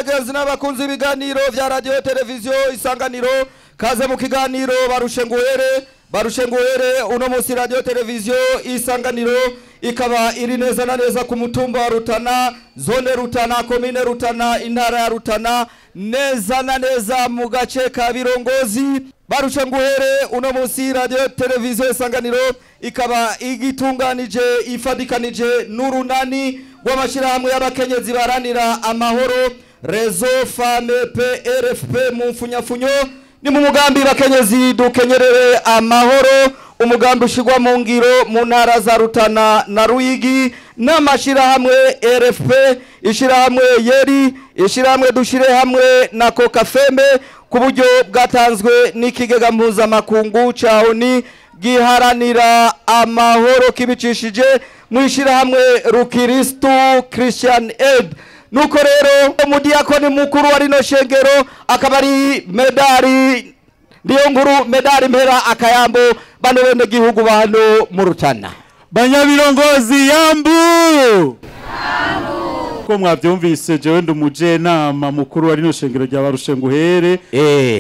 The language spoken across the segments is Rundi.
Bagenzi n'abakunzi ibiganiro vya radio televiziyo Isanganiro, kaze mu kiganiro Barushe Nguhere. Barushe Nguhere uno munsi radio televiziyo Isanganiro ikaba iri neza na neza ku mutumba wa Rutana, zone Rutana, komine Rutana, intara ya Rutana, neza na neza mu gace ka Birongozi. Barushe Nguhere uno munsi radio televiziyo Isanganiro ikaba igitunganije ifadikanije n'urunani rw'amashirahamwe y'abakenyezi baranira amahoro, Réseau Femme PRFP mu mfunyafunyo. Ni mu mugambi bakenyezi dukenyerere amahoro, umugambi ushigwa mu ngiro mu ntara za Rutana na Ruyigi n'amashirahamwe RFP, ishirahamwe Yeri, ishirahamwe Dushire Hamwe na Kokafembe, ku buryo bwatanzwe n'ikigega mpuzamakungu ca ONU giharanira amahoro kibicishije mu ishirahamwe Rukiristu Christian Aid. Nuko rero umudiyakoni mukuru wa rino shengero akaba ari Medari Niyonkuru Medari Mpera Akayambo, bano bene gihugu bano mu Rutana. Banyabirongozi yambu ko mwavyumvise, jewe ndi umujenama mukuru wa rino shengero rya Barushe Nguhere.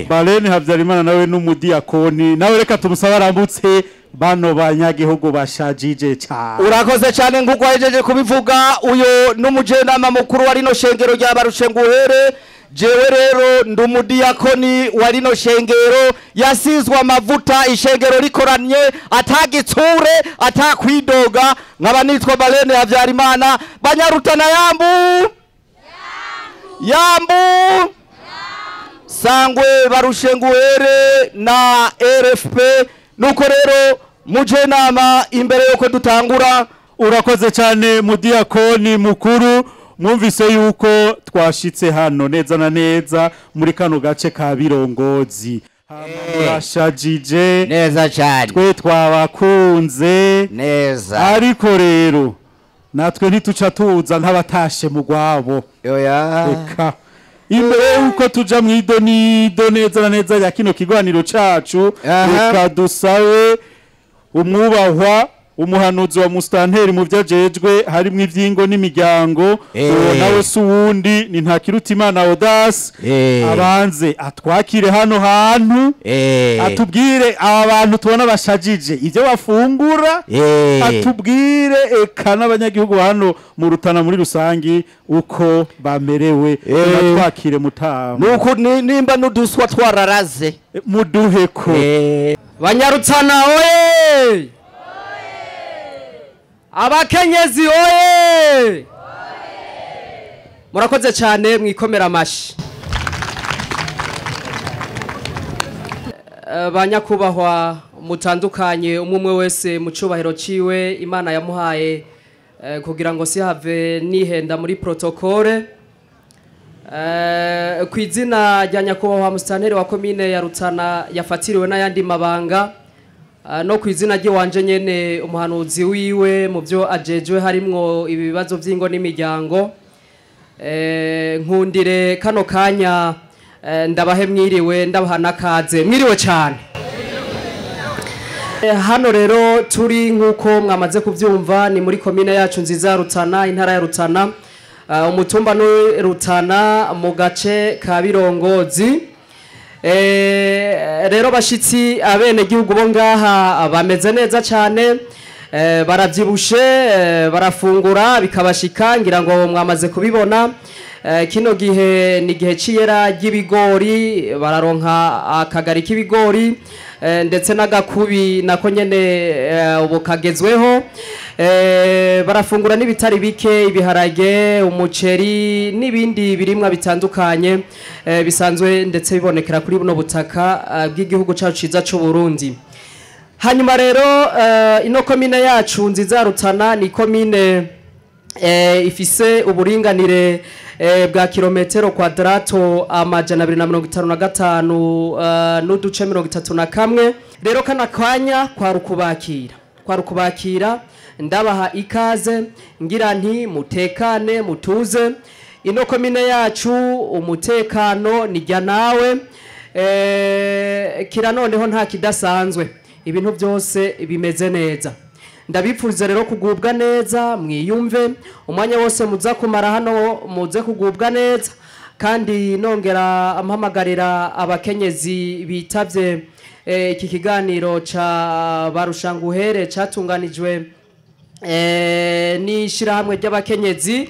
Barene Habyarimana nawe n'umudiyakoni, nawe reka tumusabe arambutse bano banyagihugu bashajije cyane. Urakoze cyane nkuko wahejeje kubivuga, uyo n'umujenama mukuru wa rino shengero rya Barushe Nguhere. Jewe rero ndi umudiyakoni wa rino shengero yasizwe amavuta, ishengero rikoranye atagitsure atakwidoga, nkaba nitwa Barene Habyarimana. Banyarutana yambu yambu sangwe Barushe Nguhere na RFP. Nuko rero mujenama, imbere yuko dutangura. Urakoze cyane mudiyakoni mukuru. Mwumvise yuko twashitse hano neza na neza muri kano gace ka Birongozi. Murashajije neza cyane, twe twabakunze neza, ariko rero natwe ntituca tuza nk'abatashe mu rwabo. Oya, reka imbere yuko tuja mu idonido neza na neza ya kino kiganiro cacu, reka dusabe umwubahwa umuhanuzi wa mustanteri mu vyajejwe harimwo ivyingo n'imiryango, uwo nawe si uwundi ni Ntakirutimana Audace, abanze atwakire hano hantu, atubwire aba bantu tubona bashajije ivyo bafungura, atubwire eka n'abanyagihugu hano mu Rutana muri rusangi uko bamerewe. Natwakire mutama. Nuko nimba n'uduswa twararaze muduheko. Banyarutana oye! Abakenyezi oye! Murakoze cyane, mwikomera amashi. Banyakubahwa mutandukanye, umwe umwe wese mu cubahiro ciwe Imana yamuhaye, kugira ngo sihave nihenda muri protokole. Ku izina rya nyakubahwa musitanteri wa komine ya Rutana yafatiriwe n'ayandi mabanga, no ku izina ry'iwanje nyene umuhanuzi wiwe mu byo ajejwe harimwo ibibazo by'ingo n'imiryango, nkundire kano kanya ndabahe mwiriwe, ndabaha nakaze mwiriwe cyane. Hano rero turi nk'uko mwamaze kubyumva ni muri komine yacu nziza ya Rutana, intara ya Rutana, umutumba ni Rutana mu gace ka Birongozi. Rero bashitsi abene gihugu bo ngaha bameze neza cyane, baravyibushe, barafungura bikabashika, ngira ngo mwamaze kubibona. Kino gihe ni gihe ciyera ry'ibigori, bararonka akagari k'ibigori, ndetse n'agakubi nako nyene ubu kagezweho. Barafungura n'ibitari bike, ibiharage, umuceri n'ibindi birimwa bitandukanye, bisanzwe ndetse bibonekera kuri buno butaka bw'igihugu cyacu ciza c'u Burundi. Hanyuma rero ino komine yacu nziza ya Rutana ni komine ifise uburinganire bwa kilometero kwadrato 255 n'uduce 31. Rero kana kanya kwa rukubakira ndabaha ikaze, ngira nti mutekane mutuze. Ino komine yacu umutekano nijya nawe, kira noneho nta kidasanzwe, ibintu byose bimeze neza. Ndabipfuriza rero kugubwa neza, mwiyumve umwanya wose muza kumara hano, muze kugubwa neza. Kandi nongera ampamagarira abakenyezi bitavye iki kiganiro ca Barushanguhere catunganijwe n'ishirahamwe ry'abakenyezi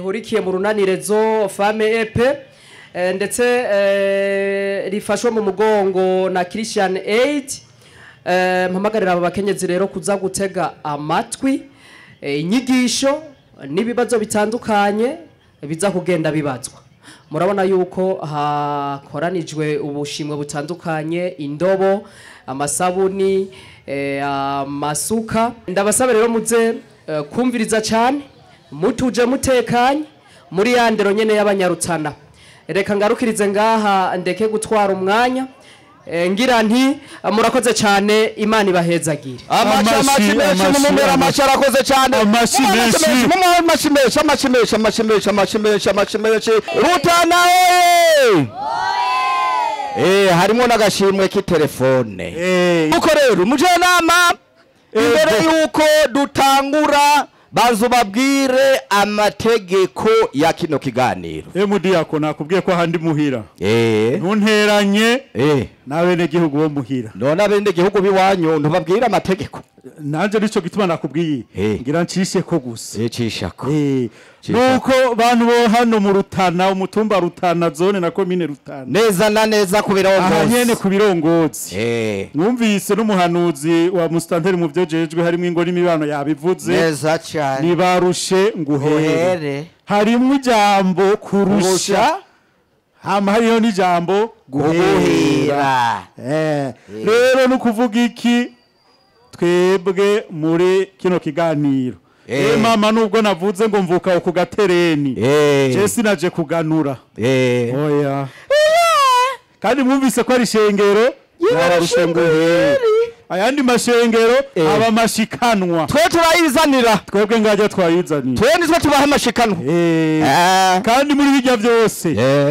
hurikiye mu runanirezo Femme EP, ndetse rifashwe mu mugongo na Christian Aid. Mpamagarira aba bakenyezi rero kuza gutega amatwi inyigisho n'ibibazo bitandukanye biza kugenda bibazwa. Murabona yuko hakoranijwe ubushimwe butandukanye, indobo, amasabuni, amasuka. Ndabasaba rero muze kumviriza cyane, mutuje mutekanye muri yandero nyene y'abanyarutana. Reka ngarukirize ngaha ndeke gutwara umwanya. Ngira nti murakoze cyane, Imana ibahezagire. Amashi menshi mumumera amashi, arakoze cyane. Amashi menshi. Amashi menshi, amashi menshi, amashi menshi, amashi menshi, amashi menshi. Rutana oye! Harimo n'agashimwe k'itelefone. Uko rero umujenama, imbere yuko dutangura banzu babwire amategeko ya kino kiganiro. Mudiyako nakubwiye ko ahandi muhira. Ntunteranye n'abenegihugu bo muhira. None abenegihugu biwanyu ntubabwire amategeko. Nanje nico gituma nakubwiye. Ngira ncishe ko gusa. Cishako. Nuko bantu bo hano mu Rutana, umutumba Rutana, zone na komine Rutana. Neza na neza ku birongozi. Aha nyene ku birongozi. Numvise n'umuhanuzi wa mustanteri mu byo jejwe harimo ingo n'imibano yabivuze. Neza cyane. Nibarushe nguhere. Harimo ijambo kurusha. Hama hariho n'ijambo guhera. Rero nukuvuga iki twebwe muri kino kiganiro. Mama nubwo navuze ngo mvuka ku gatereni. Je sinaje kuganura. Oya. Kandi mwumvise ko ari shengero y'Abarushenguhere. Ayandi mashengero aba mashikanwa. Twe turayizanira. Twebwe ngajya twayizanira. Twe nitwe tubaha amashikanwa. Kandi muri bijya byose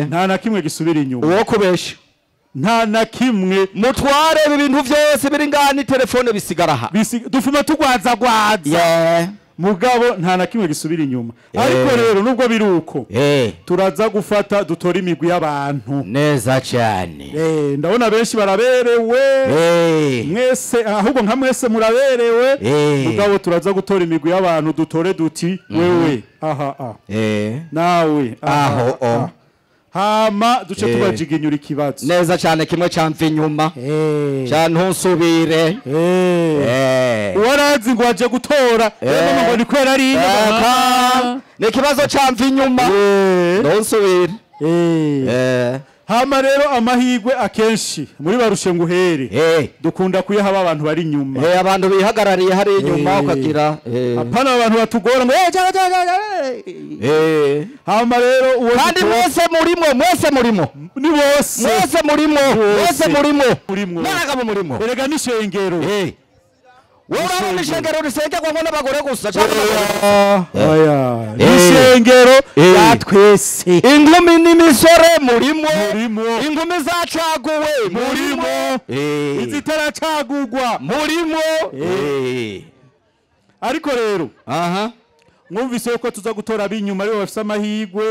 nta na kimwe gisubira inyuma. Uwo kubesha. Nta na kimwe. Mutware ibintu byose biri ngani telefone bisigara aha. Dufuma tugwaza gwaza. Mugabo nta na kimwe gisubira inyuma. Ariko rero nubwo biruko turaza gufata dutora imigwi y'abantu. Neza cyane. Ndabona benshi baraberewe. Mwese ahubwo nka mwese muraberewe. Mugabo turaza gutora imigwi y'abantu dutore duti wewe aha a. Nawe aho o. Hama duce tubajiginyura ikibazo. Neza cyane kimwe cyamva inyuma. Cya ntusubire. Uwarazi ngo aje gutora, mama ngo ni kwera ari inyuma. Ni kibazo cyamva inyuma. Ntusubire. Hama rero amahigwe akenshi muri Barushenguhere dukunda kuyaha abantu bari inyuma. Abantu bihagarariye hari inyuma ukagira. Apana abantu batugora ngo Hama rero uwo kandi mwese murimo, mwese murimo. Ni bose. Mwese murimo, mwese murimo. Naragabo murimo. Erega n'ishengero. Wowe n'ishengero risengerwa ngo n'abagore gusa. Oya. N'ishengero ya twese. Inkumi n'imisore murimo. Inkumi zacaguwe murimo. Izitaracagugwa murimo. Ariko rero mwumvise yuko tuza gutora abinyuma aribo bafise amahigwe.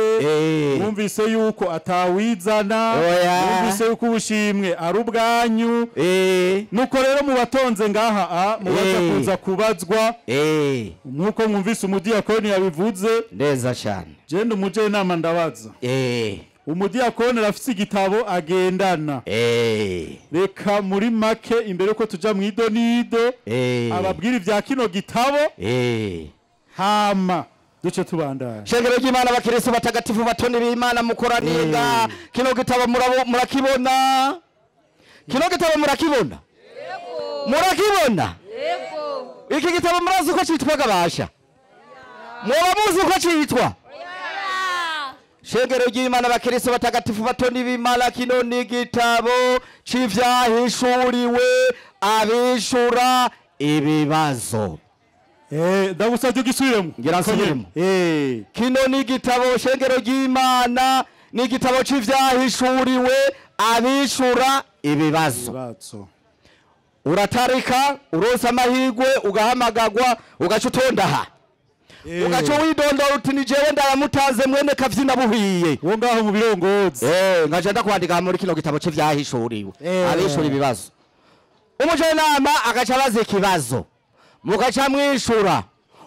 Mwumvise yuko atawizana. Mwumvise yuko ubushimwe ari ubwanyu. Nuko rero mubatonze ngaha mubaza kuza kubazwa. Nkuko mwumvise umudiyakoni yabivuze. Neza cyane. Je ndi umujenama ndabaza. Umudiyakoni arafise igitabo agendana. Reka muri make imbere ko tuja mu idonido ababwira ibya kino gitabo. Hama duce tubandanye. Shengero ry'Imana abakristo batagatifu batoni b'Imana mukoraniye nga kino gitabo murakibona. Kino gitabo murakibona. Yego. Murakibona? Yego. Iki gitabo murazi uko cyitwa gabasha? Mwoba muzi uko cyitwa? Shengero ry'Imana abakristo batagatifu batoni b'Imana, kino ni gitabo c'ivyahishuriwe abishura ibibazo. Ndagusabye gisubiremo. Ngira nsubiremo. Kino ni gitabo shengero ry'Imana, ni gitabo c'ivyahishuriwe abishura ibibazo. Uratarika, uronsa amahigwe, ugahamagagwa, ugaca utondaha. Ugaca widondora uti ni jewe ndayamutaze mwene Kavyina Buhiye. Wo ngaho mu birongozi. Nkaja ndakwandika muri kino gitabo c'ivyahishuriwe. Abishura ibibazo. Umujenama agaca abaza ikibazo. Mugaca mwishura.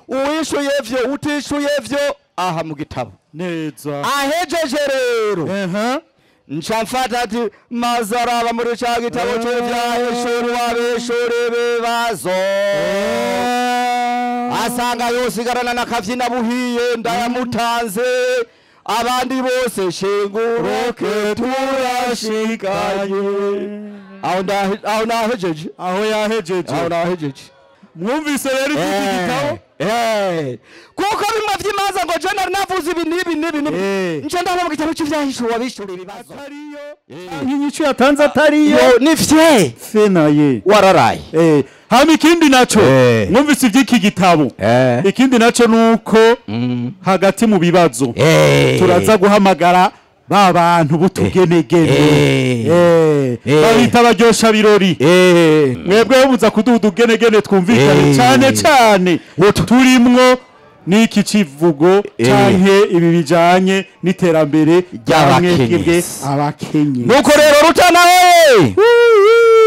Uwishuye vyo utishuye vyo aha mu gitabo. Neza. Ahejeje rero. Nca mfata ati mazaraba muri ca gitabo c'ivyahishuriwe abishura ibibazo. Asanga yosigarana na Kavyina Buhiye ndayamutanze abandi bose shinguruke turashikanye. Aho nahejeje. Aho yahejeje. Aho nahejeje. Mwumvise rero iki gitabo? Kuko bimwe vy'imanza ngo je nari navuze ibi n'ibi n'ibi n'ibi. Nje ndabona mu gitabo c'ivyahishuriwe abishura ibibazo. Inyishu yatanze atariyo. Ni fye. Fenaye. Wararaye. Hama ikindi naco mwumvise ivy'iki gitabo. Ikindi naco nuko hagati mu bibazo turaza guhamagara ba bantu butugenegene. Babita abaryosha birori. Mwebwe muza kuduha utugenegene twumvikane cyane cyane turimwo n'iki civugo canke ibi bijanye n'iterambere ry'abakenyezi. Abakenyezi. Nuko rero Rutana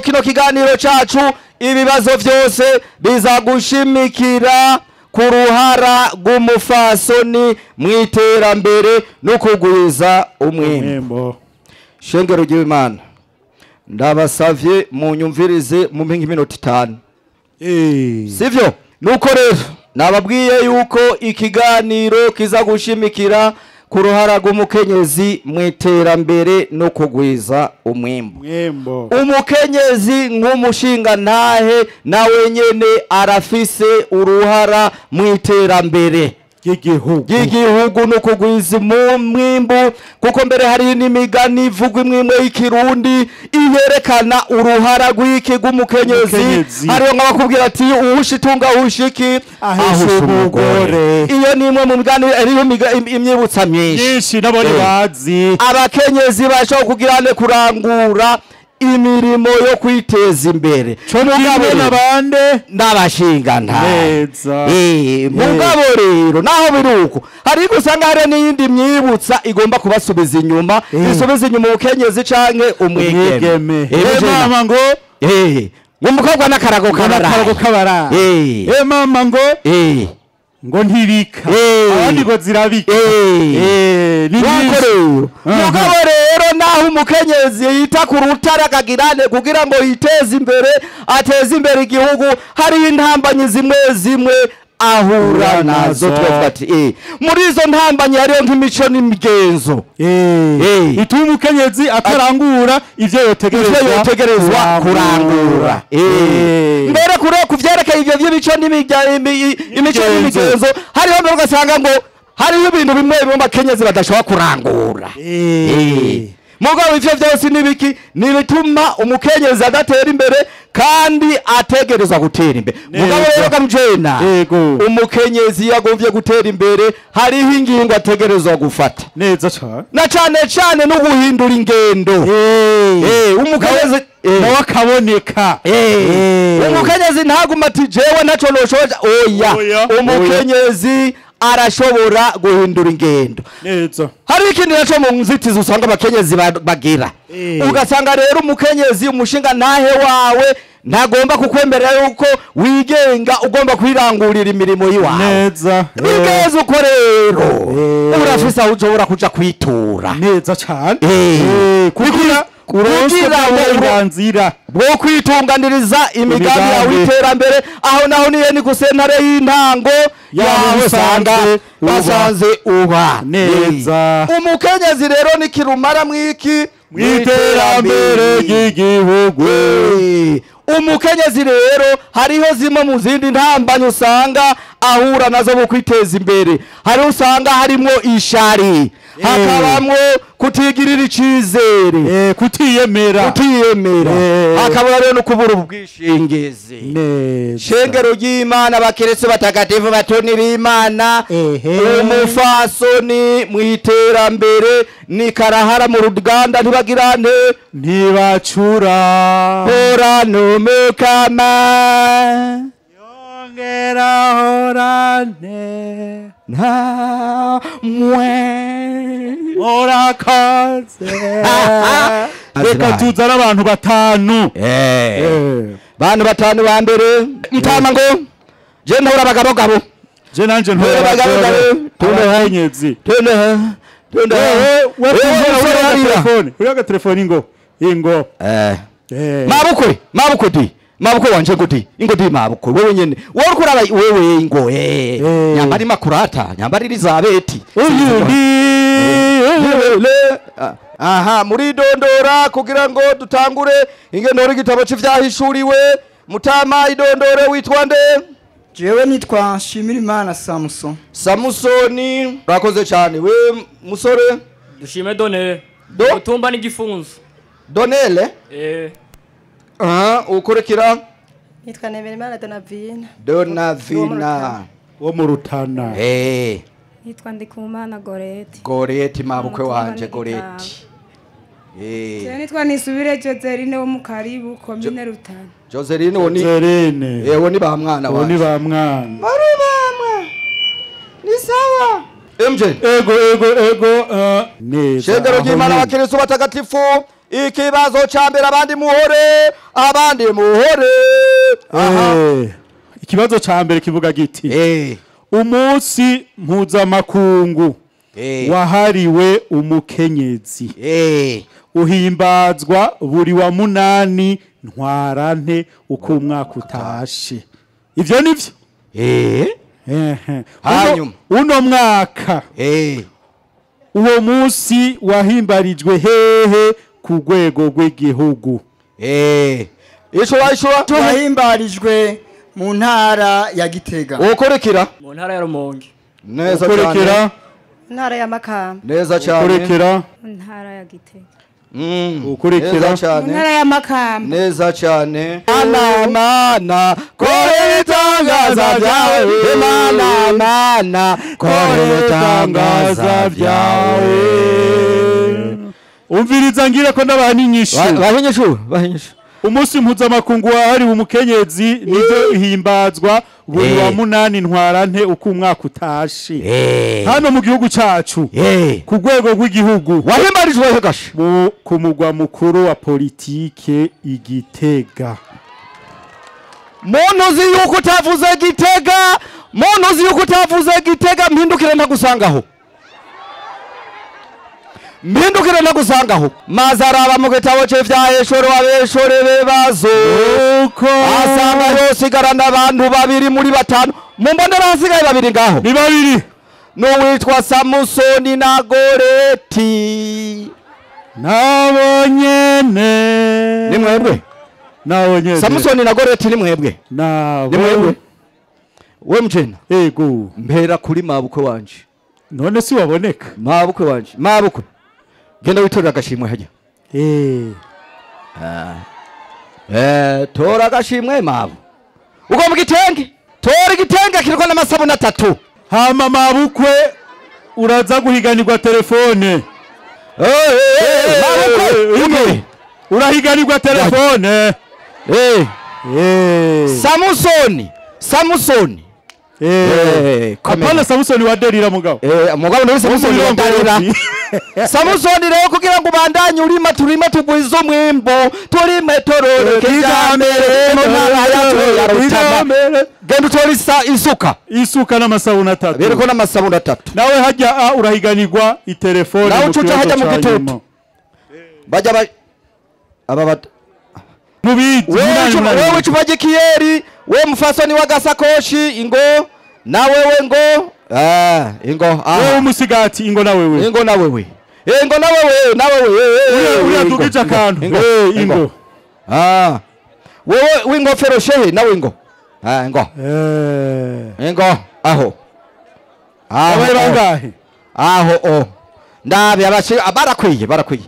kino kiganiro cacu ibibazo vyose bizagushimikira ku ruhara rw'umufasoni mw'iterambere no kugwiza umwimbo. Shengero ry'Imana, ndabasavye munyumvirize mumpe nk'iminota 5. Sivyo? Nuko rero nababwiye yuko ikiganiro kizagushimikira ku ruhara rw'umukenyezi mw'iterambere no kugwiza umwimbo. Umukenyezi nk'umushinga ntahe nawe nyene arafise uruhara mw'iterambere ry'igihugu no kugwiza umwimbo, kuko mbere hari n'imigani ivugwa imwe y'ikirundi iyerekana uruhara rw'iki rw'umukenyezi. Hariyo nk'abakubwira ati uwushitunga uwushiki ahesha umugore. Iyo ni imwe mu migani iriho imyibutsa myinshi n'abari bazi. Abakenyezi bashobora kugirane kurangura imirimo yo kwiteza imbere. Mugabo nabande n'abashinga ntahe. Mugabo rero naho biruko hariko usanga hari n'iyindi myibutsa igomba kubasubiza inyuma, isubiza inyuma ubukenyezi canke umwigeme. Mama ngo umukobwa n'akarago kabara. Mama ngo ngo ntibika abandi ngo zirabika. Mugabo rero naho umukenyezi yita ku rutare akagirane kugira ngo yiteze imbere ateze imbere igihugu, hari intambanyi zimwe zimwe ahura nazo. Twavuga ati muri izo ntambanyi hariyo nk'imico n'imigenzo ituma umukenyezi atarangura ivyo yotegerezwa kurangura. Mbere kure kuvyerekeye ivyo vy'imico n'imico n'imigenzo, hariho mbere ugasanga ngo hariho ibintu bimwe bimwe abakenyezi badashobora kurangura. Mugabo ivyo vyose nibiki nibituma umukenyezi adatera imbere kandi ategerezwa gutera imbere. Mugabo rero kamjena umukenyezi yagomvye gutera imbere hariho ingingo ategerezwa gufata neza cyane na cyane cyane no guhindura ingendo. Umukenyezi nawe akaboneka. Umukenyezi ntaguma ati jewe ntaco noshoja. Oya, umukenyezi arashobora guhindura ingendo neza. Hari ikindi naco mu nzitizi usanga abakenyezi bagira. Ugasanga rero umukenyezi umushinga ntahe wawe ntagomba kukwemerera yuko wigenga, ugomba kwirangurira imirimo yiwawe neza. Bigeze uko rero urafise aho ushobora kuja kwitura neza cyane kugira uburenganzira bwo kwitunganiriza imigambi yawe iterambere. Aho naho niye ni kusentare y'intango yawe usanga basanze uba neza. Umukenyezi rero ni kirumara mwiki mwiterambere ry'igihugu. Umukenyezi rero hariho zimwe mu zindi ntambanyi usanga ahura nazo mu kwiteza imbere. Hari usanga harimo ishari, hakabamwo kutigirira icizere, kutiyemera, hakaba rero no kubura ubwishingizi. Shengero ry'Imana, abakeretso batagatifu batoni b'Imana, umufasoni mwiterambere ni karahara mu ruganda ntibagirane ntibacura hora numukama Ongera horane na mwe urakoze. Reka tuzane abantu batanu. Bantu batanu ba mbere mutama ngo je ntora abagabo gabo. Je nanje ntora abagabo gabo. Tunahenyezi. Tuna telefone. Uriya telefone ingo. Ingo. Mabukwe, mabukwe di. Mabukwe wanje gudi. Ingo di mabukwe. Wewe nyene. Wowe kuraba wewe ingo. Nyambari makurata, nyambari Elizabeth. Aha, muri dondora kugira ngo dutangure ingenoro igitabo cy'ivyahishuriwe. Mutama idondore witwa nde? Jewe nitwa Nshimirimana Samson. Samsoni, urakoze cyane. We musore? Dushime Donele. Utumba n'igifunzo. Donele? Ukurikira? Nitwa Nemerimana Donavina. Donavina wo mu Rutana. Nitwa Ndikumana Goreti. Goreti mabukwe wanje Goreti. Jewe nitwa Nisubire Joseline wo mu Karibu komine Rutana. Joseline wo ni Joseline. Wo ni ba mwana wanje. Wo ni ba mwana. Bari ba mwana. Ni sawa. MJ. Ego ego ego neza. Shengero ry'Imana abakristo batagatifu. Ikibazo ca mbere abandi muhore, abandi muhore. Aha. Ikibazo ca mbere kivuga giti. Umunsi mpuzamakungu wahariwe umukenyezi uhimbazwa buri wa 8 ntwarante uko umwaka utashe. Ivyo nivyo? Hanyuma uno mwaka uwo munsi wahimbarijwe hehe ku rwego rw'igihugu? Ishura wahimbarijwe mu ntara ya Gitega. Ukorekera mu ntara ya Rumonge. Neza cyane. Ntara ya Makamba. Neza cyane. Ukorekera mu ntara ya Gitega. Ukorekera neza cyane. Mu ntara ya Makamba. Neza cyane. Mana kore itangaza byawe. Mana mana kore itangaza byawe. Umviriza ngira ko ndabaha inyishu. Bahinyishu, bahinyishu. Umunsi mpuzamakungu wahariwe umukenyezi nivyo himbazwa buri wa 8 ntwarante uko umwaka utashe. Hano mu gihugu cacu ku rwego rw'igihugu wahimbarijwe hegashe ku mugwa mukuru wa politike Igitega. Muntu uzi yuko utavuze Gitega, muntu uzi yuko utavuze Gitega, mpindukire ndagusangaho. Mpindukire ndagusangaho. Mazaraba mu gitabo cy'ivyaheshoro abeshore bebazo. Asanga yosigarana abantu babiri muri batanu. Mumbonera hasigaye babiri ngaho. Ni babiri. N'uwitwa Samusoni na Goreti. Nabo nyene. Ni mwebwe. Nabo nyene. Samusoni na Goreti ni mwebwe. Nabo. Ni mwebwe. We mjena. Ego. Mpera kuri mabukwe wanje. None si waboneka. Mabukwe wanje. Mabukwe. Genda witorera agashimwe hajya. Tora agashimwe mabo. Uko mu gitenge? Tora igitenge kiriko n'amasabune 3. Hama mabukwe uraza guhiganirwa telefone. Mabukwe urahiganirwa telefone. Samusoni, Samusoni. Apana Samusoni wa Delila mugabo. Mugabo ndi Samusoni wa Delila. Samusoni rero kugira ngo bandanye urima turima tugwiza umwimbo turime torore kijambere mu ntara yacu ya Rutana. Genda utore isuka. Isuka n'amasabune 3. Bereko n'amasabune 3. Nawe hajya urahiganirwa itelefone. Nawe ucuca hajya mu gitutu. Bajya aba mubizi. Wewe icupa ry'ikiyeri, we mufasoni w'agasakoshi ingo na wewe ngo ingo wewe umusigati ingo na wewe. Ingo na wewe. Ingo na wewe, na wewe. Uriya dugije akantu. Ingo. Wewe w'ingofero shehe nawe ingo. Ingo. Ingo aho. Aho bangahe? Aho o. Ndabe barakwiye barakwiye.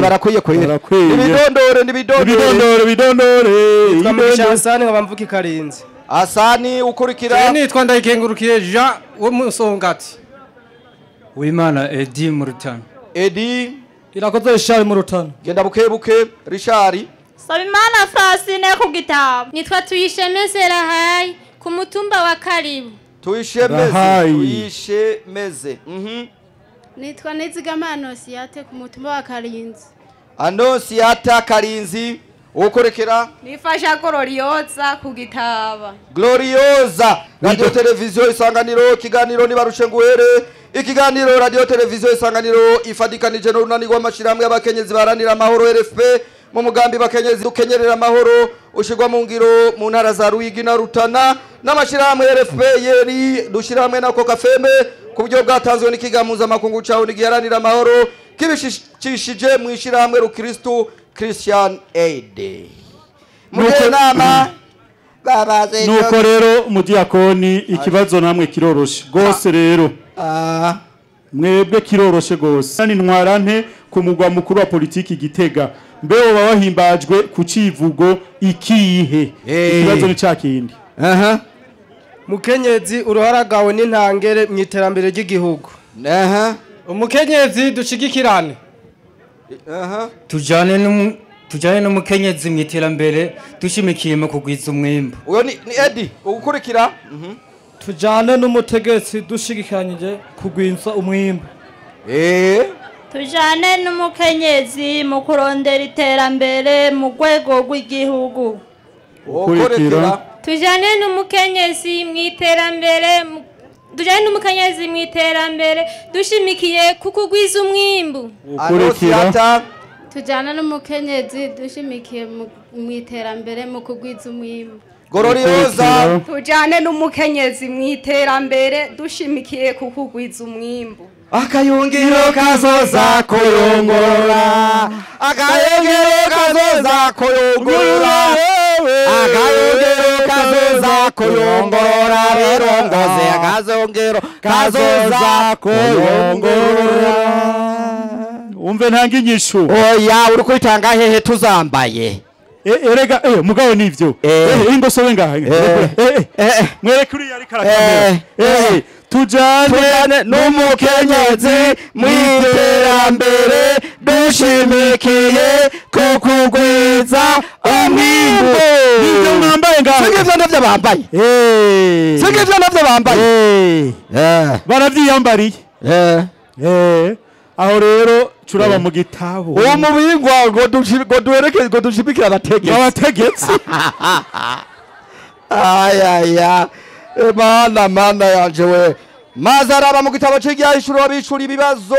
Barakwiye kwera. Ibidondore nibidondore. Ibidondore bidondore. Nitwa Asani nkabamvuka Ikarinzi. Asani ukurikira. Nitwa Ndayikengurukiye Jean wo Musongati. Uwimana Edi mu Rutana. Edi Irakoze Richard mu Rutana. Genda buke buke Richard. Sabimana Francine ku gitabo. Nitwa Tuyisheme Serahayi Ku mutumba wa Karibu. Tuyishemeze. Tuyishemeze. Nitwa Nizigama Anosiate ku mutumba wa Karinzi. Anosiata Karinzi. Ukorekera nifasha Glorioza kugitaba. Glorioza. Radio Televiziyo Isanganiro, ikiganiro nibarushe nguhere. Ikiganiro Radio Televiziyo Isanganiro ifadikanije n'urunani rw'amashirahamwe y'abakenyezi baranira amahoro RFP mu mugambi bakenyezi dukenyerera amahoro ushirwa mu ngiro mu ntara za Ruyigi na Rutana n'amashirahamwe RFP yeri dushirahamwe na Kokafeme ku buryo bwatanzwe n'ikigamuza makungu caho nigiharanira amahoro kibishishije mu ishirahamwe Rukristo Christian Aid. Muri nama babaze. Nuko rero umudiyakoni ikibazo namwe kiroroshe gose rero. Mwebwe kiroroshe gose. Ni ntwarante ku mugwa mukuru wa politiki Gitega. Mbe woba wahimbajwe ku civugo ikihe? Ikibazo ni ca kindi. Mukenyezi uruhara rwawe n'intangere mu iterambere ry'igihugu. Umukenyezi dushigikirane. Tujane n'umukenyezi mu iterambere dushimikiye mu kugwiza umwimbu. Uyo ni Eddie ugukurikira. Tujane n'umutegetsi dushigikiranyije kugwiza umwimbu. Tujane n'umukenyezi mu kurondera iterambere mu rwego rw'igihugu. Ukurikira. Tujane n'umukenyezi mu iterambere tujane n'umukenyezi mu iterambere dushimikiye kukugwiza umwimbu. Ukurikira. Tujana n'umukenyezi dushimikiye mu iterambere mu kugwiza umwimbu. Glorioza. Tujane n'umukenyezi mu iterambere dushimikiye kukugwiza umwimbu. Akayungiro kazoza koyongora. Akayungiro kazoza koyongora. Akayungiro kazoza koyongora birongoze akazongero kazoza koyongora. Umve ntanga inyishu. Oya uri kwitanga hehe tuzambaye. Erega mugabo nivyo. Ingo sobe ngaha. Mwereke uri yari karakamera. Tujane n'umukenyezi mu iterambere dushimikiye kukugwiza umwimbu. Nivyo mwambaye ngaha. Sivyo navyo bambaye. Sivyo navyo bambaye. Baravyiyambariye. Aho rero turaba mu gitabo. Uwo mubingwa ngo duhereke ngo dushimikire abategetsi. Abategetsi. Ayaya. Mana mana yanje we. Mazaraba mu gitabo cy'igihishuro abicura ibibazo.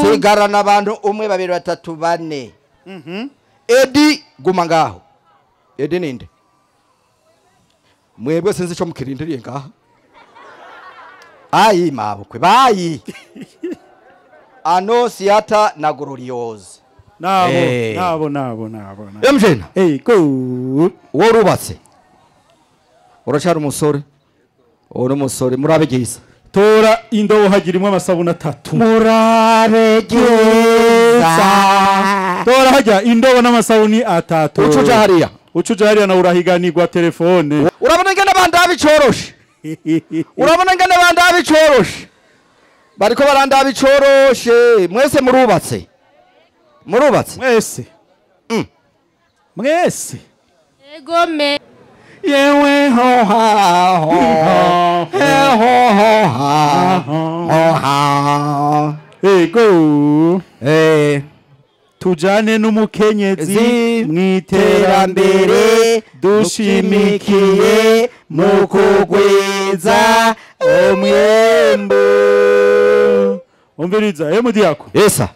Sigarana abantu 1 2 3 4. Edi guma ngaho. Edi ninde? Mwebwe sinzi ico mukirindiriye ngaha. Ayi mabukwe bayi. Anosiata na Glorioza. Nabo nabo nabo nabo. Emjena. Go. Worubatse. Uracari umusore. Uri umusore murabe gisa. Tora indobo hagirimo amasabuna 3. Murabe gisa. Tora hajya indobo n'amasabuni 3. Ucuja hariya. Ucuja hariya na urahiganirwa telefone. Urabona ingene bandabicoroshe. Urabona ingene bandabicoroshe. Bariko barandabicoroshe. Mwese murubatse. Murubatse. Mwese. Mwese. Egome. Yewe ho ha ho. He ho ho ha. Ho ha. Ego. Tujane n'umukenyezi mu iterambere dushimikiye mu kugwiza umwimbu. Umviriza mudiyako. Esa.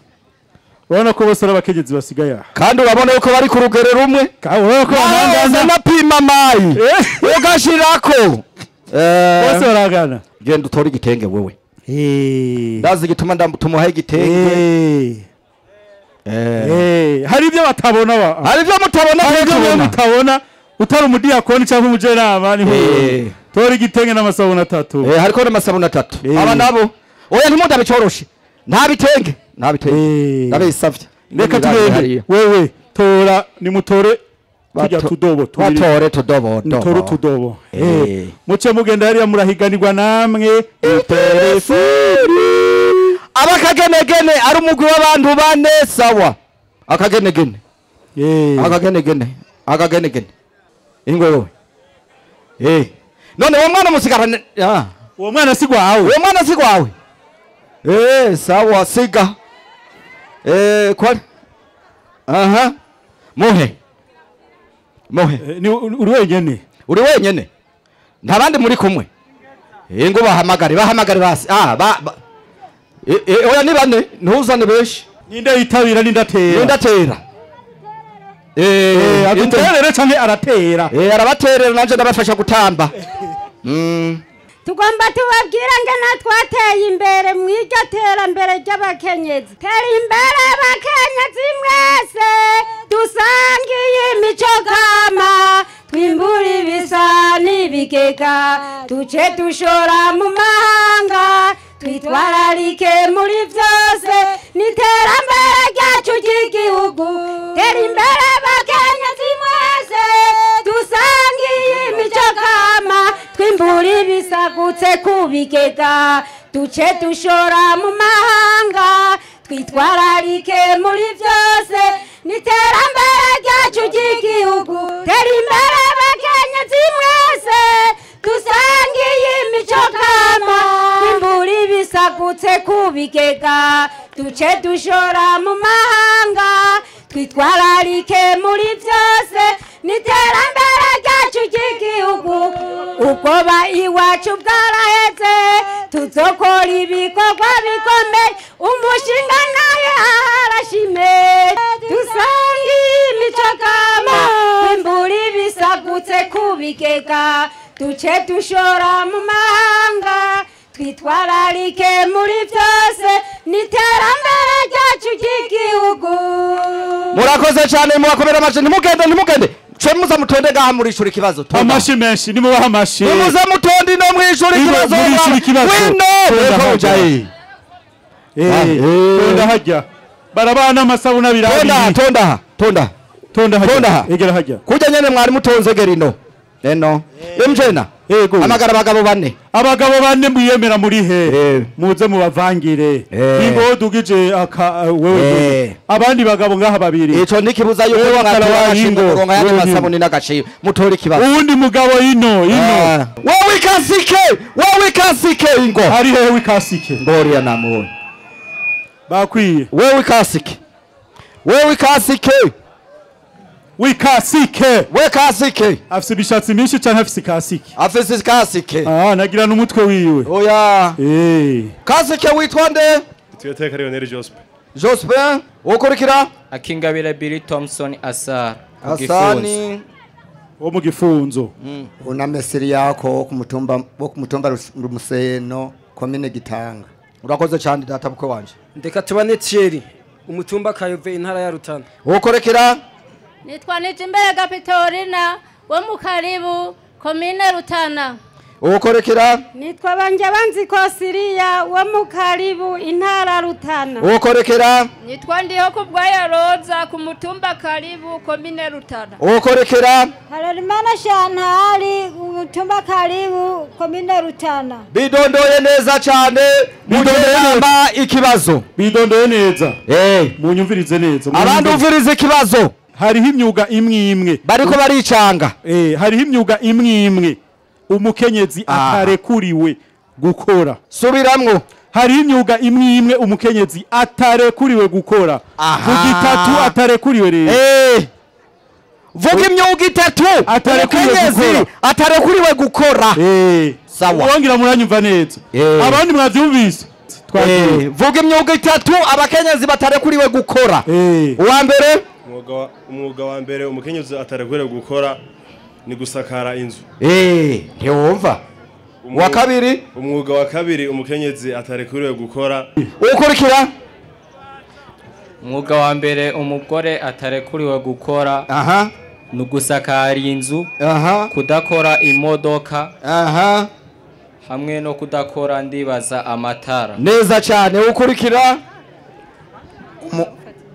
Urabona ko bose ari abakenyezi basigaye aha. Kandi urabona yuko bari ku rugero rumwe. Urabona ko banangana napima mayi. Ugashirako. Bose barangana. Genda utore igitenge wewe. Ndazi igituma ndamutumuha igitenge. Hari ibyo batabona ba. Hari ibyo mutabona. Hari ibyo mutabona. Utari umudiyakoni cyangwa umujenama ni. Tora igitenge n'amasabuna 3. Hariko n'amasabuna 3. Aba nabo. Oya ntimudabicoroshe. Nta bitenge. Nta bitenge. Ndabisavye. Reka tugende. Wewe tora nimutore tujya tudobo tubiri. Batore tudobo. Mutore tudobo. Muce mugenda hariya murahiganirwa namwe. Telefoni. Abakagenegene ari umugwi w'abantu bane sawa. Akagenegene. Akagenegene. Akagenegene. Ingwe wewe. None uwo mwana musigarane. Uwo mwana si gwawe. Uwo mwana si gwawe. Sawa siga. Kwa aha. Muhe. Muhe. Ni uri wenyene. Uri wenyene. Nta bandi muri kumwe. Ngo bahamagare basi. Oya ni bane ntuzane benshi. Ninde yitabira ninde atera. Ninde atera. Aduterere canke aratera. Arabaterera nanje ndabafasha gutamba. Tugomba tubabwira ngena twateye imbere mw'iryo terambere ry'abakenyezi. Tera imbere abakenyezi mwese dusangiye imico kama twimbura ibisa n'ibigega duce dushora mu mahanga twitwararike muri byose n'iterambere ryacu ry'igihugu. Tera imbere abakenyezi mwese dusangiye imico kama twimbura ibisagutse ku bigega duce dushora mu mahanga twitwararike muri byose n'iterambere ryacu ry'igihugu. Tera imbere abakenyezi mwese dusangiye imico kama twimbura ibisagutse ku bigega duce dushora mu mahanga twitwararike muri byose n'iterambere ryacu ry'igihugu. Ubwoba iwacu bwaraheze tuzokora ibikorwa bikomeye umushinga naye arashime dusangiye imico kama twimbura ibisagutse ku bigega duce dushora mu mahanga twitwararike muri byose n'iterambere ryacu ry'igihugu. Murakoze cyane mubakomera amashi. Ntimugende ce muza mutonde ngaha murishura ikibazo. Amashi menshi nimubaha amashi. Nimuze mutonde no mwishura ikibazo. Wino tonda hajya. Barabana amasabuna birabiri. Tonda. Tonda egera hajya. Kujya nyene mwari mutonze gerino. Eno. Emjena. Ego. Amagara abagabo bane. Abagabo bane mwiyemera muri he? Muze mubavangire. Ingo dugije aka wewe. Abandi bagabo ngaha babiri. Ico nikibuza yuko mwatwashinga kuronka yandi masabuni n'agaciro. Mutora ikibazo. Uwundi mugabo ino. Wewe kasike ingo. Ari hehe wikasike? Ngoriya namubonye. Bakwiye. Wewe kasike. Wikasike. Afise ibishatsi myinshi canke afise kasike? Afise kasike. Nagira n'umutwe wiwe. Oya. Kasike witwa nde? Tuyateka Lionel Jospin. Jospin, ukurikira? Akingabira Billy Thompson Asar. Asani wo mu gifunzo. Una mesiri yako ku mutumba wo ku mutumba Rumuseno komine Gitanga. Urakoze cyane data bukwe wanje. Ndeka tubane Thierry umutumba Kayove intara ya Rutana. Ukurikira? Nitwa Nijimbere Gapitorina wo mu Karibu komine Rutana. Ukorekera? Nitwa Banjabanzi Kosiriya wo mu Karibu intara Rutana. Ukorekera? Nitwa Ndiho Kubwaya Roza ku mutumba Karibu komine Rutana. Ukorekera? Harerimana Shantari umutumba Karibu komine Rutana. Bidondoye neza cyane. Bidondoye ikibazo. Bidondoye neza. Munyumvirize neza. Abandi umvirize ikibazo. Hariho imyuga imwe imwe bariko baricanga. Hariho imyuga imwe imwe umukenyezi atarekuriwe gukora. Subiramwo. Hariho imyuga imwe imwe umukenyezi atarekuriwe gukora. Vuga itatu atarekuriwe rero. Vuga imyuga itatu umukenyezi atarekuriwe gukora. Sawa. Wongira muranyumva neza. Abandi mwavyumvise. Vuga imyuga itatu abakenyezi batarekuriwe gukora. Uwa mbere? Umwuga wa mbere umukenyezi atarekuriwe gukora ni gusakara inzu. Ntiwumva. Wa kabiri? Umwuga wa kabiri umukenyezi atarekuriwe gukora. Ukurikira? Umwuga wa mbere umugore atarekuriwe gukora. Ni gusakara inzu. Kudakora imodoka. Hamwe no kudakora ndibaza amatara. Neza cyane. Ukurikira?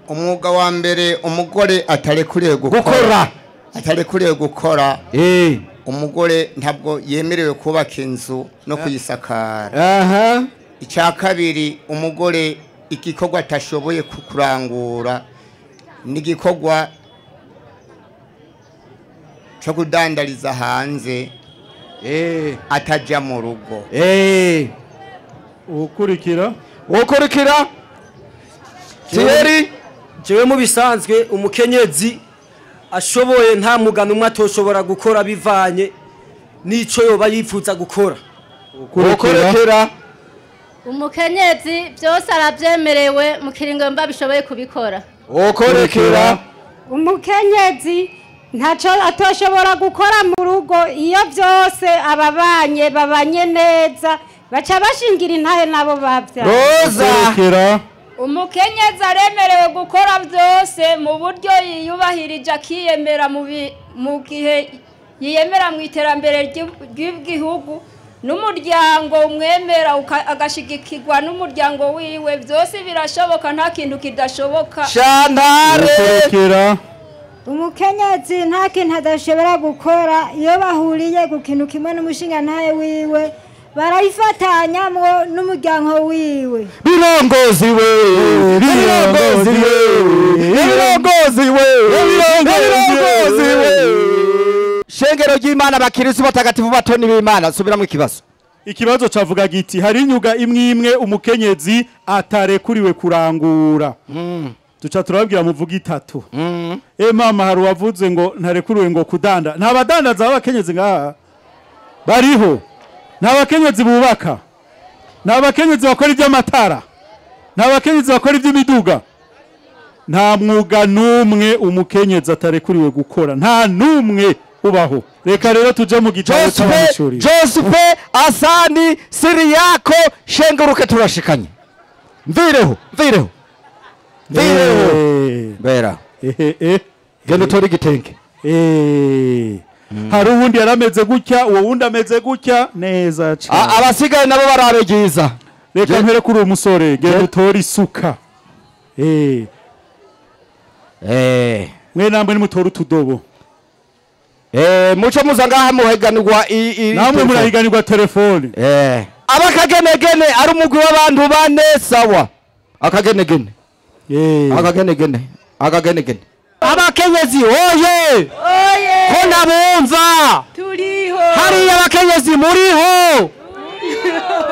Umwuga wa mbere umugore atarekuriwe gukora. Atarekuriwe gukora. Umugore ntabwo yemerewe kubaka inzu no kuyisakara. Icya kabiri umugore igikorwa atashoboye kurangura ni igikorwa cyo kudandariza hanze Ataja mu rugo. Ukurikira. Ukurikira. Thierry. Jewe mu bisanzwe umukenyezi ashoboye nta mugano umwe atoshobora gukora bivanye nico yoba yifuza gukora. Ukurikira. Umukenyezi byose arabyemerewe mu kiringo mba bishoboye kubikora. Ukurikira. Umukenyezi ntaco atoshobora gukora mu rugo iyo byose ababanye babanye neza baca bashingira intahe nabo bavya. Roza. Umukenyezi aremerewe gukora byose mu buryo yiyubahirije akiyemera mu gihe yiyemera mu iterambere ry'igihugu n'umuryango umwemera agashigikirwa n'umuryango wiwe, byose birashoboka nta kintu kidashoboka. Shantare. Umukenyezi nta kintu adashobora gukora iyo bahuriye ku kintu kimwe n'umushinga ntaye wiwe barayifatanyamwo n'umuryango wiwe. Birongozi we, birongozi we, birongozi we, birongozi we. Shengero ry'Imana bakirisu batagatifu batoni b'Imana, subiramo ikibazo. Ikibazo cavuga giti hari inyuga imwe imwe umukenyezi atarekuriwe kurangura. Tuca turabwira muvuga itatu. Mama hari wavuze ngo ntarekuriwe ngo kudanda. Nta badandaza b'abakenyezi ngaha bariho. Nta bakenyezi bubaka. Nta bakenyezi bakora iby'amatara. Nta bakenyezi bakora iby'imiduga. Nta mwuga numwe umukenyezi atarekuriwe gukora. Nta numwe ubaho. Reka rero tuje mu gitabo cy'abanyeshuri. Joseph Asani Siriyako shenguruke turashikanye. Mvireho, mvireho. Mvireho. Bera. Genda utore igitenge. Hari uwundi yarameze gutya, uwo wundi ameze gutya neza cyane. Abasigaye nabo barabegiza. Reka mpere kuri uwo musore, genda utore isuka. Mwe namwe nimutore utudobo. Muco muza ngaha muhiganirwa namwe murahiganirwa telefone. Abakagenegene ari umugwi w'abantu bane sawa. Akagenegene. Akagenegene. Akagenegene. Abakenyezi oye! Oye! Ko nabumva! Turiho! Hariya abakenyezi muriho!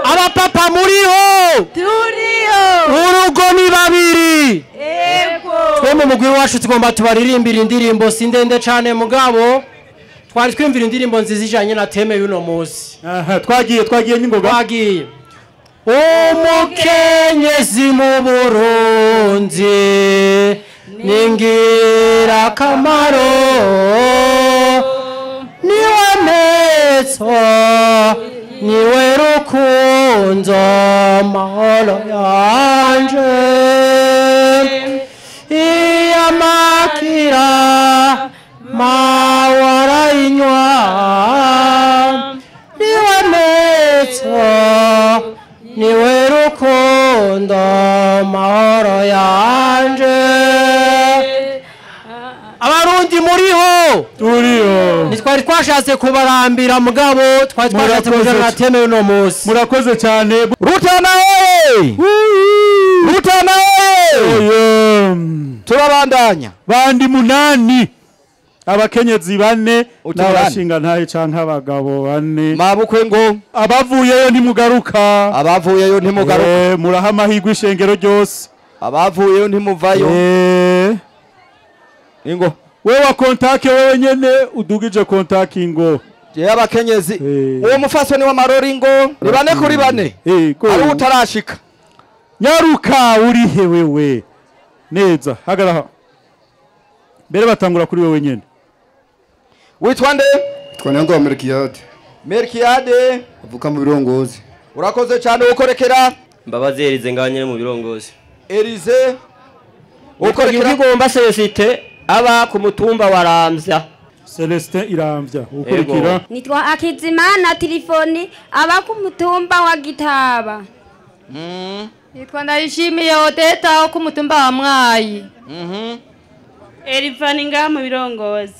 Abapapa muriho! Turiho! Urugo ni babiri! Ego! Twe mu mugwi wacu tugomba tubaririmbira indirimbo si ndende cane mugabo twari twimvira indirimbo nziza ijanye na teme y'uno munsi. Aha twagiye n'ingoga. Twagiye. Umukenyezi mu Burundi ningira kamaro niwe metso niwe rukundo mahoro yanje iyamakira mawarayinywa niwe metso niwe rukundo mahoro yanje. Abarundi muriho turiho nitwari twashatse kubarambira mugabo twari twashatse kujana teme uno munsi. Murakoze cyane. Rutana oye! Rutana oye! Turabandanya bandi munani abakenyezi bane n'abashinga ntaye canke abagabo bane. Mabukwe ngo abavuyeyo ntimugaruka. Abavuyeyo ntimugaruka. Muraha amahirwe ishengero ryose. Abavuyeyo ntimuvayo. Ingo wewe wa kontake wewe nyene udugije kontaki ingo. Je abakenyezi uwo mufasoni wa marori ngo ni bane kuri bane. Ari utarashika. Nyaruka urihe wewe. Neza hagaraha. Mbere batangura kuri wewe nyene. Witwa nde? Twa Nyango Melkiade. Melkiade avuka mu birongozi. Urakoze cyane ukorekera. Mbabazi Elize nganye mu birongozi. Elize ukorekera igomba Celestin aba ku mutumba wa Ramvya. Celestin Iramvya ukurikira. Nitwa Akizimana Telefoni aba ku mutumba wa Gitaba. Nitwa Ndayishimiye Odeta ku mutumba wa Mwayi. Elivani ngaha mu birongozi.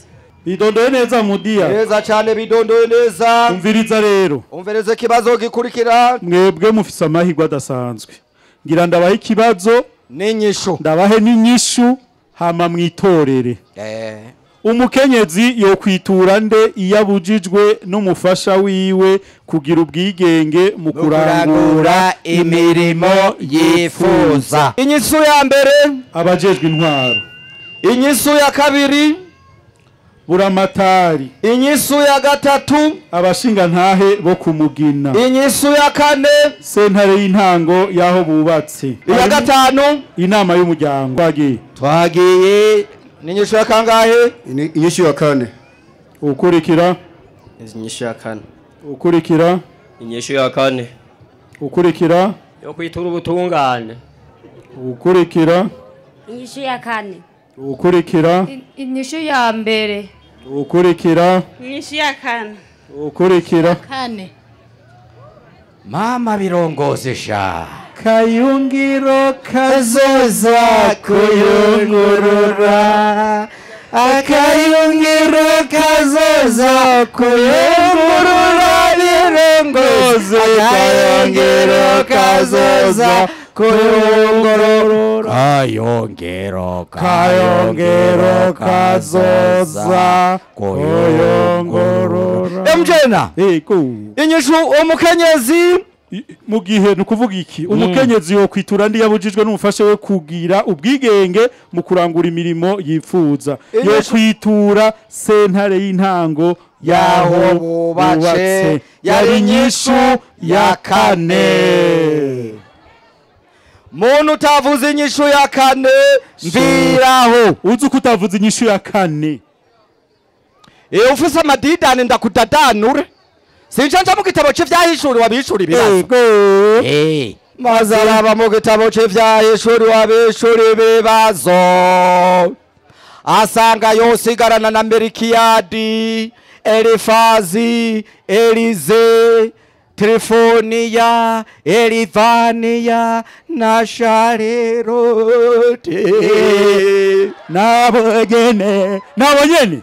Bidondoye neza mudia. Neza cyane bidondoye neza. Umviriza rero. Umvirize kibazo gikurikira. Mwebwe mufise amahirwe adasanzwe. Ngira ndabahe ikibazo n'inyishu. Ndabahe n'inyishu hama mwitorere. Umukenyezi yokwitura nde iyo abujijwe n'umufasha wiwe kugira ubwigenge mu kurangura imirimo yifuza. Inyisu ya mbere, abajejwe intwaro. Inyisu ya kabiri, buramatari. Inyisu ya gatatu, abashingantahe bo kumugina. Inyisu ya kane, sentare y'intango yaho bubatse. Iya gatanu, inama y'umuryango. Twagiye n'inyishu ya kangahe? Inyishu ya kane. Ukurikira. Inyishu ya kane. Ukurikira. Inyishu ya kane. Ukurikira. Yo kwitura ubutungane. Ukurikira. Inyishu ya kane. Ukurikira. Inyishu ya mbere. Ukurikira. Inyishu ya kane. Ukurikira. Kane. Mama birongoze sha. Kayungiro kazoza kuyungurura. Akayungiro kazoza kuyungurura birongoze. Akayungiro kazoza kuyungurura. Kayungiro, kayungiro kazoza kuyungurura. Emjena. Inyishu umukenyezi mu gihe nukuvuga iki umukenyezi yo kwitura ndi yabujijwe n'umufasha we kugira ubwigenge mu kurangura imirimo yifuza, yo kwitura sentare y'intango yaho bubatse. Yari inyishu ya kane. Muntu utavuze inyishu ya kane mviraho. Uzi ko utavuze inyishu ya kane. Ufise amadidane ndakudadanure. Sinjanja mu gitabo cy'ivyahishuri wabishuri ibibazo. Mazaraba mu gitabo cy'ivyahishuri wabishuri ibibazo. Asanga yosigarana na Merikiyadi, Elifazi, Elize, Trifoniya, Elivaniya na Sharerote. Nabo nyene, nabo nyene.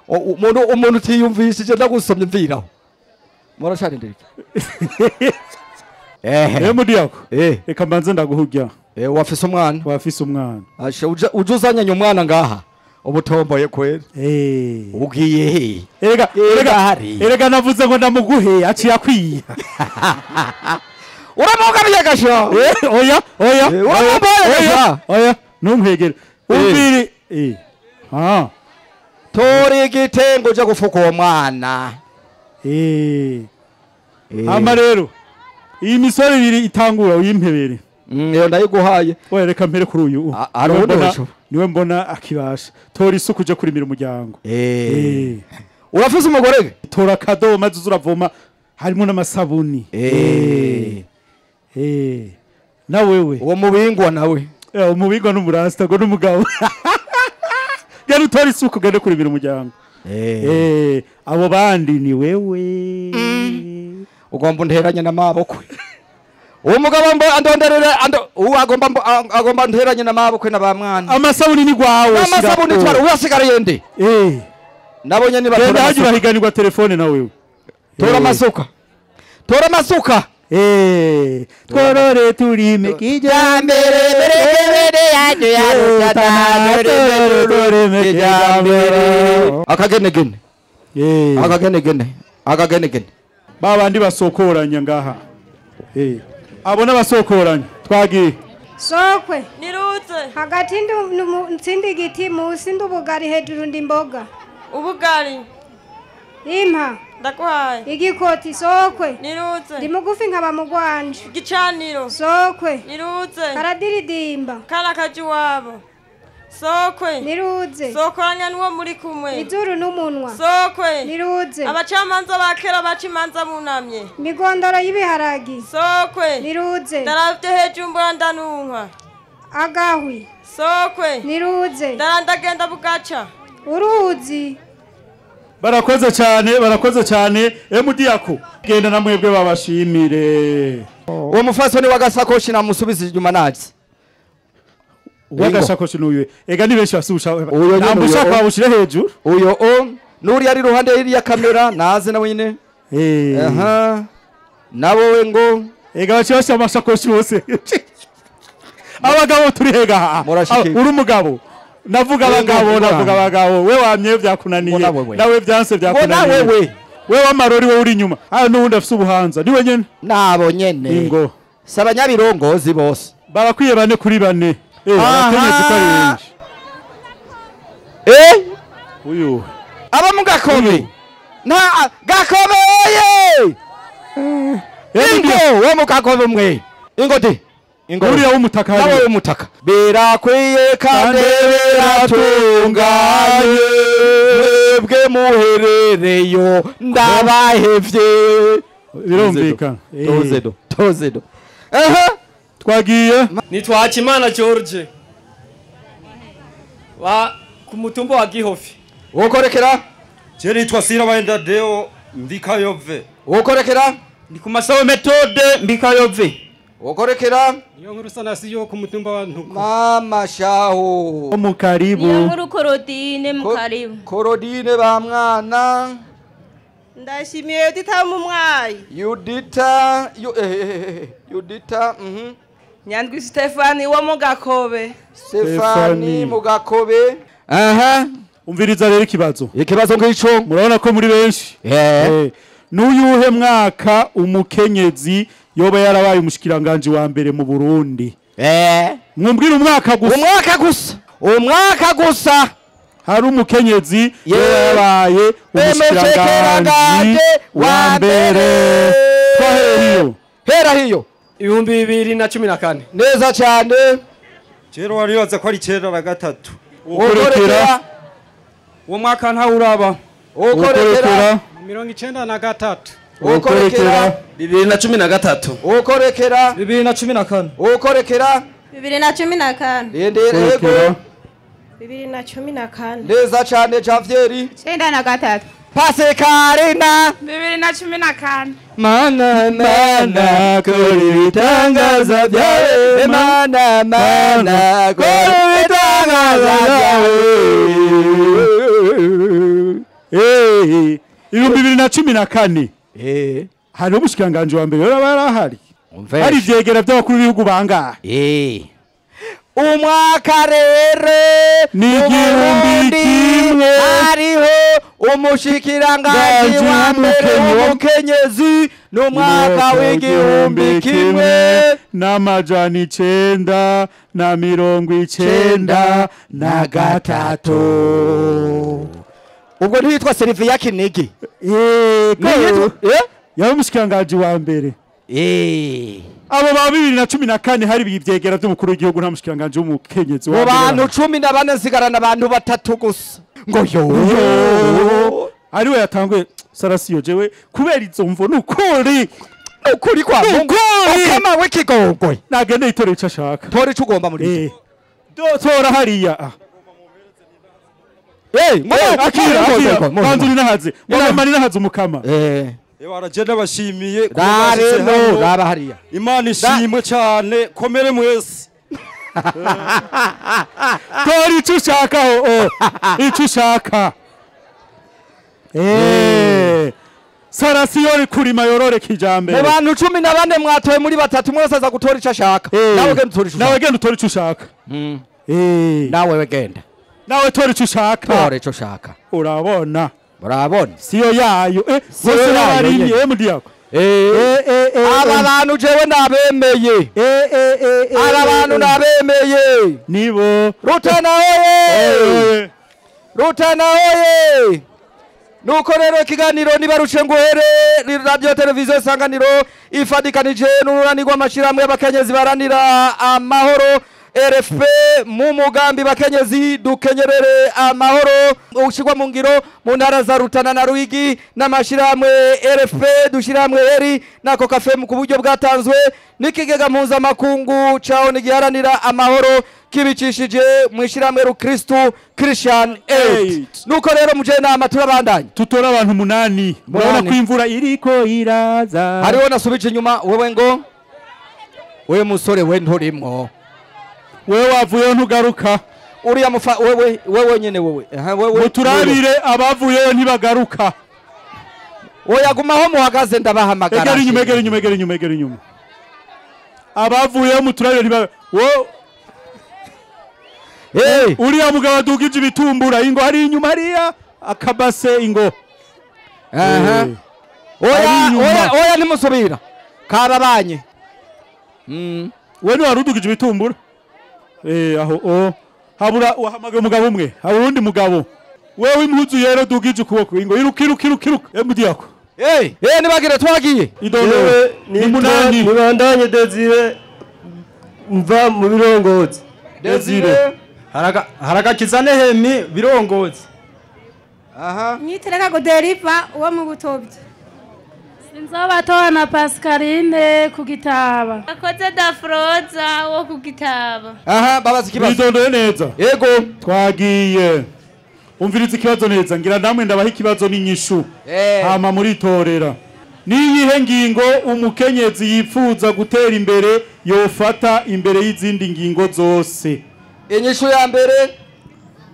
Umuntu utiyumvishije ndagusomye mviraho. Murasharindirika. Mudiyako. Reka mbanze ndaguhurya. Wafise umwana. Wafise umwana. Asha ujuzanyanya umwana ngaha. Ubutomboye kweri. Ugiye he? Erega erega navuze ngo ndamuguhe aciye akwiye. Uramugabiye gasho. Oya oya. Uramugabiye. Oya ntumwegere. Umviri. Tori igitengo cyo gufuka uwo mwana. Hama rero iyi misore ibiri itangura uyimpebere. Iyo ndayiguhaye. Oya reka mpere kuri uyu. Niwe mbona akibasha. Tora isuku uje kurimira umuryango. Urafise umugore? Tora akadobo maze uravoma harimo n'amasabuni. Na wewe. Uwo mubingwa nawe. Umubingwa n'umurasta ngo n'umugabo. Genda utora isuku gende kurimira umuryango. Abo bandi ni wewe. Ugomba unteranye n'amabokwe. Uwo mugabo andonderere agomba nteranye n'amabokwe na ba mwana. Amasabuni ni gwawe. Amasabuni twara uyasigariye nde? Nabonye ni batora. Haje urahiganirwa telefone na wewe. Tora amasuka. Tora amasuka. Tworore turime kijambere bere yacu ya rutana turime kijambere. Akagenegene. Akagenegene. Akagenegene. Babandi basokoranya ngaha. Abo n'abasokoranya twagiye. Sokwe nirutse hagati ntsindi igiti musi ndubugari hejuru ndi imboga. Ubugari impa ndakuhaye. Igikoti sokwe nirutse ndi mugufi nkaba mugwanje. Igicaniro sokwe nirutse karadiridimba kana kaji wabo sokwe niruze sokoranya nuwo muri kumwe izuru n'umunwa sokwe niruze abacamanza ba kera baca imanza bunamye migondoro y'ibiharagi sokwe niruze ndaravye hejuru mbona ndanunka agahwi sokwe niruze ndarandagenda bugaca uruzi. Barakoze cyane, barakoze cyane. Mudiyako genda na mwebwe babashimire. Uwo mufasoni w'agasakoshi namusubiza inyuma naje. W'agasakoshi n'uyu. Ega ni benshi basusha. Namushaka babushire hejuru. Uyo o nuri ari ruhande y'iriya kamera naze na wenyine. Aha. Nabo we ngo ega baciye amasakoshi bose. Abagabo turi hega. Uri umugabo. Navuga abagabo, navuga abagabo. We wamye vyakunaniye. Nawe vyanse vyakunaniye. Wewe. We wamarori we uri inyuma. Ah nundi afise ubuhanza. Niwe nyene. Nabo nyene. Ingo. Sabanyabirongozi bose. Barakwiye bane kuri bane. Abakenyezi ko ari benshi. Uyu. Aba mu Gakobe. Na Gakobe oye! Ingo wo mu Gakobe mwe. Ingo de. Ingo. Uriya w'umutaka hariya. Nawe w'umutaka. Birakwiye kandi biratunganye. Mwebwe muherereyo ndabahevye. Birumvikana. Tozedo. Tozedo. Aha. Twagiye. Nitwa Hakimana George. Wa ku mutumba wa Gihofi. Wokorekera? Je nitwa Sirabaenda Deo Mbikayove. Wokorekera? Ni ku masawe metode Mbikayove. Wokorekera? Niyo nkuru sanasiyo ku mutumba wa Ntuko. Mama shaho. Mukaribu. Niyo nkuru Korodine mukaribu. Korodine ba mwana. Ndashimiye Yudita mu mwayi. Yudita Yudita Nyandwi Stefani wo mu Gakobe. Stefani mu Gakobe. Aha. Umviriza rero ikibazo. Ikibazo ngico murabona ko muri benshi. N'uyuhe mwaka umukenyezi yoba yarabaye umushikiranganje wa mbere mu Burundi? Mwumbwira umwaka gusa. Umwaka gusa. Umwaka gusa. Hari umukenyezi yarabaye umushikiranganje wa mbere. Twahera hiyo. Hera hiyo. 2014. Neza cyane. Cero waribaza ko ari 93. Ukorekera. Uwo mwaka nta uraba. Ukorekera. 93. Ukorekera. 2013. Ukorekera. 2014. Ukorekera. 2014. Yego. 2014. Neza cyane Javier. 93. Pasekarina 2014. Mana mana kuri bitangaza byawe. Mana mana kuri bitangaza byawe. 2014. Hari umushikiranganje wa mbere yari arahari. Hari ivyegera by'abakuru b'ibihugu bangahe? Umwaka rero ni 1000 hariho umushikiranganje wa mbere w'umukenyezi n'umwaka w'1993. Ubwo ntitwa Servia Kinigi. Yego. Yari umushikiranganje wa mbere. Abo ba 2014 hari ivyegera by'umukuru w'igihugu nta mushikiranganje w'umukenyezi wa mbere. Mu bantu 14 nsigarana abantu batatu gusa. Ngo yo. Ariwe yatanguye sarasiyo jewe kubera izo mvo nukuri. Ukuri kwa Mungu. Okama w'ikigongwe. Nagende itore ico ashaka. Tora ico ugomba muri ico. Tora hariya. Akira akira. Banzuri nahaze. Mama nahaze umukama. Ewa bashimiye raremo raba hariya. Imana ishimwe cyane komere mwese. Tora ico ushaka ho. Ico ushaka. Sarasiyo kurima yorore kijambere. Mu bantu 14 mwatoye muri batatu mwese aza gutora ico ashaka. Nawe genda utora ico ushaka. Nawe genda utora ico ushaka. Nawe genda. Nawe tora ico ushaka. Tora ico ushaka. Urabona. Murabona. Siyo yayo. Bose n'abarimye mudiyako. Aba bantu jewe nabemeye. Aba bantu nabemeye. Nibo. Rutana oye. Rutana oye. Nuko rero ikiganiro nibarushe nguhere radio televiziyo Isanganiro ifadikanije n'urunani rw'amashirahamwe y'abakenyezi baranira amahoro RFP mu mugambi bakenyezi dukenyerere amahoro ushirwa mu ngiro mu ntara za Rutana na Ruyigi n'amashirahamwe RFP dushirahamwe eri nako kafe mu buryo bwatanzwe n'ikigega mpuzamakungu caho nigiharanira amahoro kibicishije mu ishiramwe Rukristo Christian Aid. Nuko rero muje nama turabandanya tutora abantu 8 murabona ko imvura iriko iraza. Hariho nasubije inyuma wewe ngo wewe musore we nturimwo. Wewe wavuyeyo ntugaruka. Uriya mufa wewe wewe nyene wewe. Aha wewe. Muturabire abavuyeyo ntibagaruka. Oya gumaho muhagaze ndabahamagara. Egera inyuma egera inyuma egera inyuma egera inyuma. Abavuyeyo muturabire ntibagaruka. Wo Uriya mugabo adugije ibitumbura ingo hari inyuma hariya akabase ingo. Aha. Oya oya oya nimusubira. Kababanye. We ni warudugije ibitumbura. Aho o habura wahamagaye umugabo umwe, habura undi mugabo. Wewe impuzu yero dugije ukuboko ingo iruka iruka iruka iruka. Emudiyako. Nibagire twagiye. Idondoro ni munani. Nibandanye Desire mva mu birongozi. Desire haragakiza Nehemi birongozi. Aha. Nitereka Goderiva uwo mu butobye. Sinzobatoa na Pascaline ku gitaba. Akoze Dafroza wo ku gitaba. Aha babaza ikibazo. Idondoro neza. Yego. Twagiye. Umviriza ikibazo neza ngira namwe ndabaha ikibazo n'inyishu. Hama muritorera. Niyihe ngingo umukenyezi yifuza gutera imbere yofata imbere y'izindi ngingo zose? Inyishu ya mbere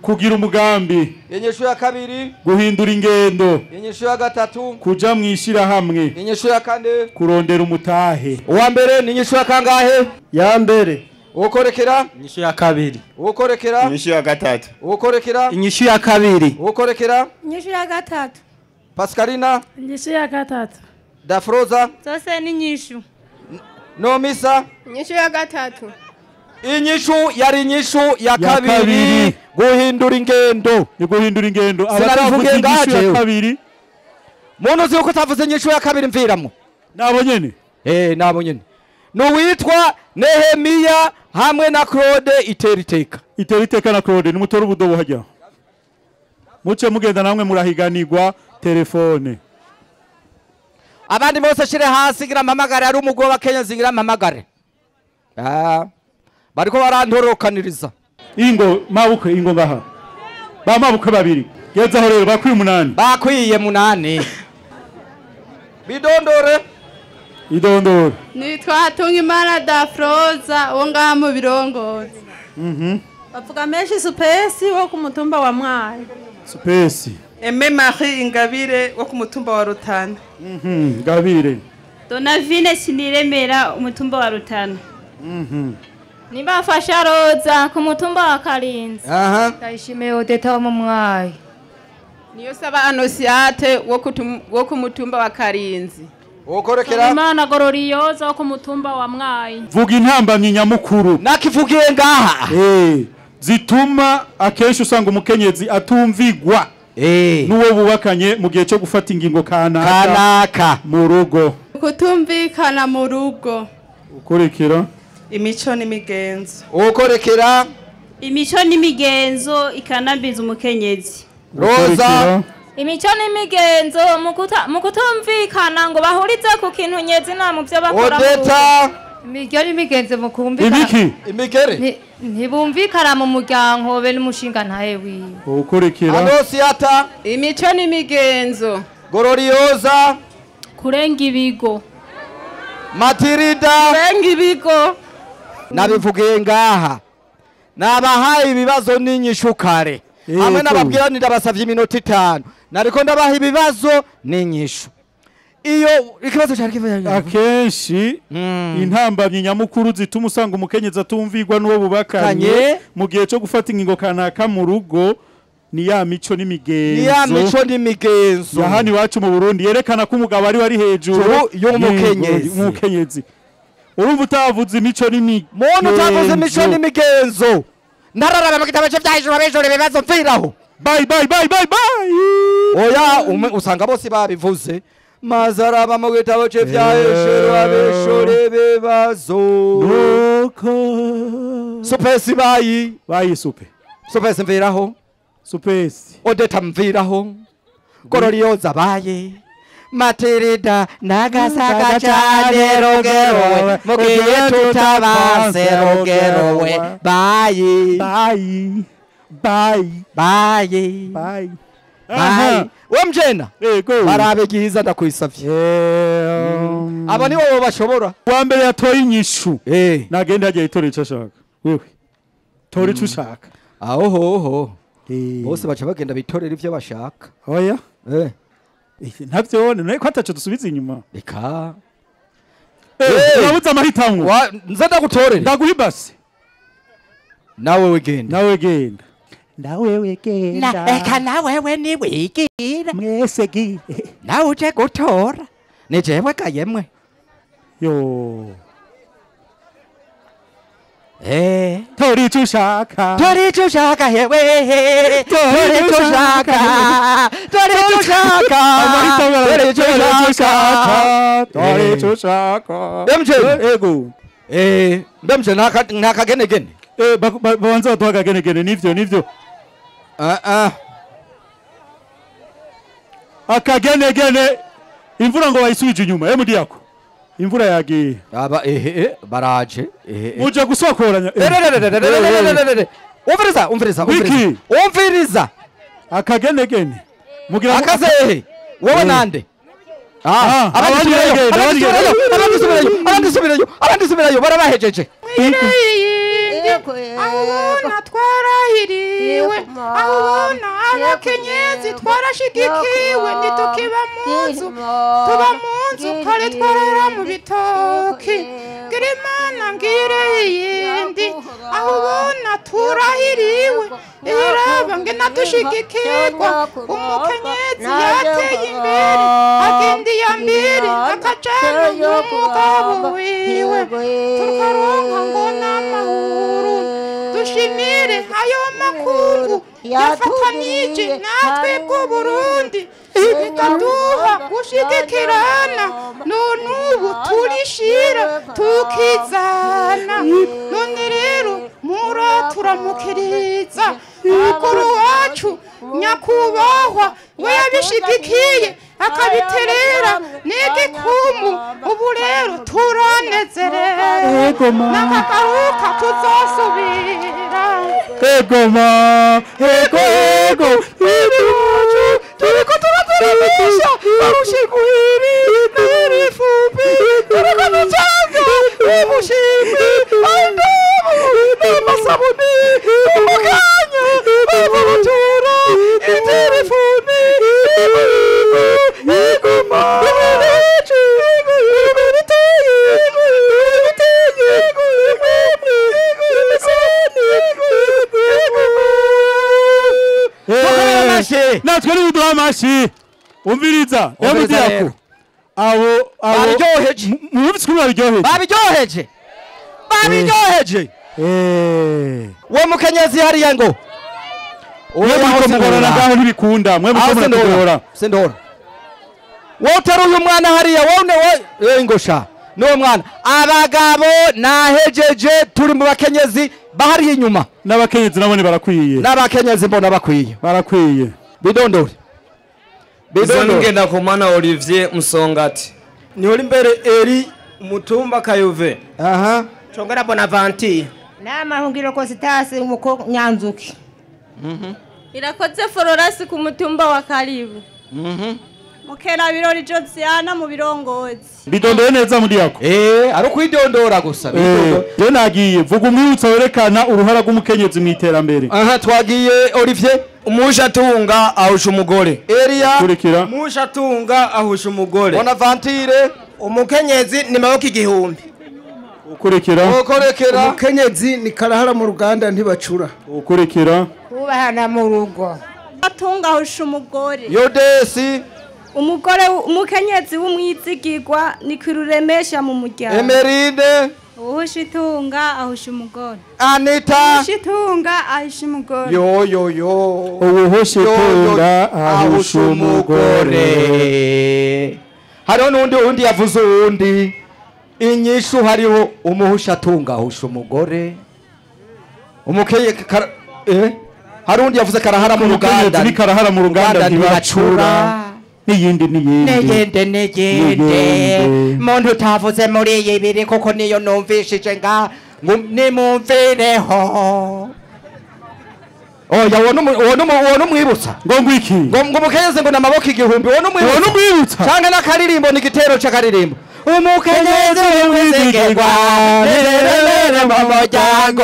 kugira umugambi. Inyishu ya kabiri guhindura ingendo. Inyishu ya gatatu kuja mwishira hamwe. Inyishu ya kane kurondera umutahe. Uwa mbere ni inyishu ya kangahe? Ya mbere. Ukorekera inyishu ya kabiri. Ukorekera inyishu ya gatatu. Ukorekera inyishu ya kabiri. Ukorekera inyishu ya gatatu. Pascalina inyishu ya gatatu. Dafroza zose ni inyishu. Nomisa inyishu ya gatatu. Inyishu yari inyishu ya kabiri guhindura ingendo. Ni guhindura ingendo. Abatavuze inyishu ya kabiri. Muntu uzi uko utavuze inyishu ya kabiri mviramo. Nabo nyene. Nabo nyene. Nuwitwa Nehemiya hamwe na Claude Iteriteka. Iteriteka na Claude nimutora ubudobo hajya. Muce mugenda namwe murahiganirwa telefone. Abandi bose shire hasi ngira mpamagare ari umugore wa Kenya zingira mpamagare. Bariko barantorokaniriza. Ingo mabukwe ingo ngaha. Ba mabukwe babiri. Gezaho rero bakwiye umunani. Bakwiye munani. Bidondore. Idondore. Nitwa Tungimana Dafroza wo ngaha mu birongozi. Bavuga menshi supesi wo ku mutumba wa Mwayi. Supesi. Aimé Marie Ingabire wo ku mutumba wa Rutana. Ngabire. Donavine Siniremera umutumba wa Rutana. Nibafasha Roza ku mutumba wa Karinzi. Aha. Ndayishimiye Odeta wo mu Mwayi. Niyo saba Anosiate wo ku mutumba wa Karinzi. Ukorekera Imana Gororiyoza wo ku mutumba wa Mwayi. Vuga intambamyi nyamukuru. Nakivugiye ngaha. Zituma akenshi usanga umukenyezi atumvigwa. Nuwo bubakanye mu gihe cyo gufata ingingo kanaka mu rugo. Kutumvikana mu rugo. Ukorekera imico n'imigenzo. Ukorekera imico n'imigenzo ikanambiza umukenyezi. Roza imico n'imigenzo mu kutumvikana ngo bahurize ku kintu nyezina mu byo bakora. Odeta imico n'imigenzo mu kumvikana. Ibiki? Imigere. Ntibumvikana mu muryango be n'umushinga ntahe wiwe. Ukorekera Anosiata imico n'imigenzo. Gororioza kurenga ibigo. Matirida kurenga ibigo. Nabivugiye ngaha. Nabahaye ibibazo n'inyishu kare. Hamwe nababwira ndabasavye iminota 5. Nariko ndabaha ibibazo n'inyishu. Iyo ikibazo cyari kivuye akenshi intambamyi nyamukuru zituma usanga umukenyezi atumvigwa n'uwo bubakanye mu gihe cyo gufata ingingo kanaka mu rugo ni ya mico n'imigenzo. Ni ya mico n'imigenzo. Ya hano iwacu mu Burundi yerekana ko umugabo ari hejuru y'umukenyezi. Umukenyezi. Urumva utavuze imico n'imigenzo. Muntu utavuze imico n'imigenzo. Ndararaba mu gitabo cy'ahejuru abejuru ibibazo mviraho. Bye bye bye bye bye. Oya usanga bose babivuze. Mazaraba mu gitabo cy'ahejuru abejuru ibibazo. Nuko supesi bayi. Bayi supe. Supesi mviraho. Supesi. Odeta mviraho. Gororioza baye. Matirida nagasaga cyane rogerowe mugiye tutabanse rogerowe bayi bayi bayi bayi bayi bayi. We mjena barabe giza ndakwisavye. Abo ni wowe bashobora. Wa mbere yatoye inyishu nagenda agiye itora ico ashaka. Wewe tora ico ushaka. Aho hoho bose baca bagenda bitorera ivyo bashaka. Oya ntavyo none ko ataco dusubiza inyuma. Eka urabuze amahitamwo. Nza ndagutorere. Ndaguha ibase. Nawe wegenda. Nawe genda. Nawe wegenda. Eka nawewe niwigira. Mwese gi. Nawe uje gutora. Ni jewe kayemwe. Yo. Tori ico ushaka. Tori ico ushaka hewe. Tori ico ushaka. Tori ico ushaka. Tori ico ushaka. Tori ico ushaka. MJ. Ego. MJ nakagenegene. Babanza baduha akagenegene nivyo nivyo. Akagenegene imvura ngo bayisubije inyuma MD yako. Imvura yagiye. Aba baraje. Uje gusokoranya. Umviriza umviriza umviriza. Umviriza. Akagenegene. Mugira akazehe. Wowe nande? Abandi subirayo. Abandi subirayo barabahejeje. Ahubona twarahiriwe, ahubona abakenyezi twarashigikiwe, ntitukiba mu nzu, tuba mu nzu kare twarara mu bitoki. Gira Imana ngire iyindi, ahubona turahiriwe, iraba ngena dushigikirwa, umukenyezi yateye imbere, agenda iya mbere, akajana n'umugabo wiwe, tukaronka ngo n'amahoro. Dushimire ayo makungu yafatanije natwe bw'Uburundi bikaduha gushigikirana, none ubu turishira tukizana. None rero muraturamukiriza umukuru wacu nyakubahwa we yabishigikiye akabiterera n'igikumu. Ubu rero turanezerewe n'akagaruka tuzosubira. Egoma ego ego ibicu turiko turaturabisha barushiguhiri n'irifupi turiko ducanga ubushimbi andobu n'amasabuni umukanya bavutura iterefoni iguma ibicu ibiteye ibiteye Natwe niduha amashi. Umviriza MD yako. Abo baryoheje. Mwumvise ko baryoheje. Babiryoheje. Babiryoheje. We mukenyezi hariya ngo. Mwe muriko mugorana ngaho ntibikunda. Mwe muriko muratugora. Sindora. Wowe uteruye umwana hariya wowe we ngosha. N'uwo mwana abagabo nahejeje turi mu bakenyezi bahari inyuma. N'abakenyezi nabo ni barakwiye. N'abakenyezi mbona bakwiye. Barakwiye. Bidondore. Bidondore. Ngenda kumana Olivier Musongati. Niho imbere Eri Mutumba Kayove. Aha. Chongera Bonaventure. Namahungiro Costas umuko Nyanzuki. Irakoze Florence ku mutumba wa Karibu. Mukera birori Josiana mu birongozi. Bidondore neza muri yako. Ari kwidondora gusa. Je nagiye vuga umwibutso werekana uruhara rw'umukenyezi mu iterambere. Aha twagiye Olivier. Umushatunga ahusha umugore. Elia. Kurikira. Umushatunga ahusha umugore. Bonaventure. Umukenyezi ni maboko igihumbi. Ukurikira. Ukurikira. Umukenyezi ni karahara mu ruganda ntibacura. Ukurikira. Kubahana mu rugo. Atunga ahusha umugore. Yodesi. Umugore umukenyezi w'umwizigirwa ni kwiruremesha mu muryango. Emerine. Uhushitunga ahusha umugore. Anita. Uhushitunga ahusha umugore. Yo yo yo. Uhushitunga ahusha umugore. Hariho n'undi undi yavuze uwundi. Inyishu hariho umuhushatunga ahusha umugore. Umukeye hari undi yavuze karahara mu ruganda. Ni karahara mu ruganda ntibacura. Niyindi niyindi. Niyindi niyindi. Muntu utavuze muri iyi biri kuko niyo numvishije nga nimumvireho. Oya uwo numwibutsa. Ngo ngwiki. Ngo umukenyezi ngo namaboko igihumbi uwo numwibutsa. Uwo numwibutsa. Canke n'akaririmbo ni igitero c'akaririmbo. Umukenyezi w'umwizigirwa nererere mu muryango.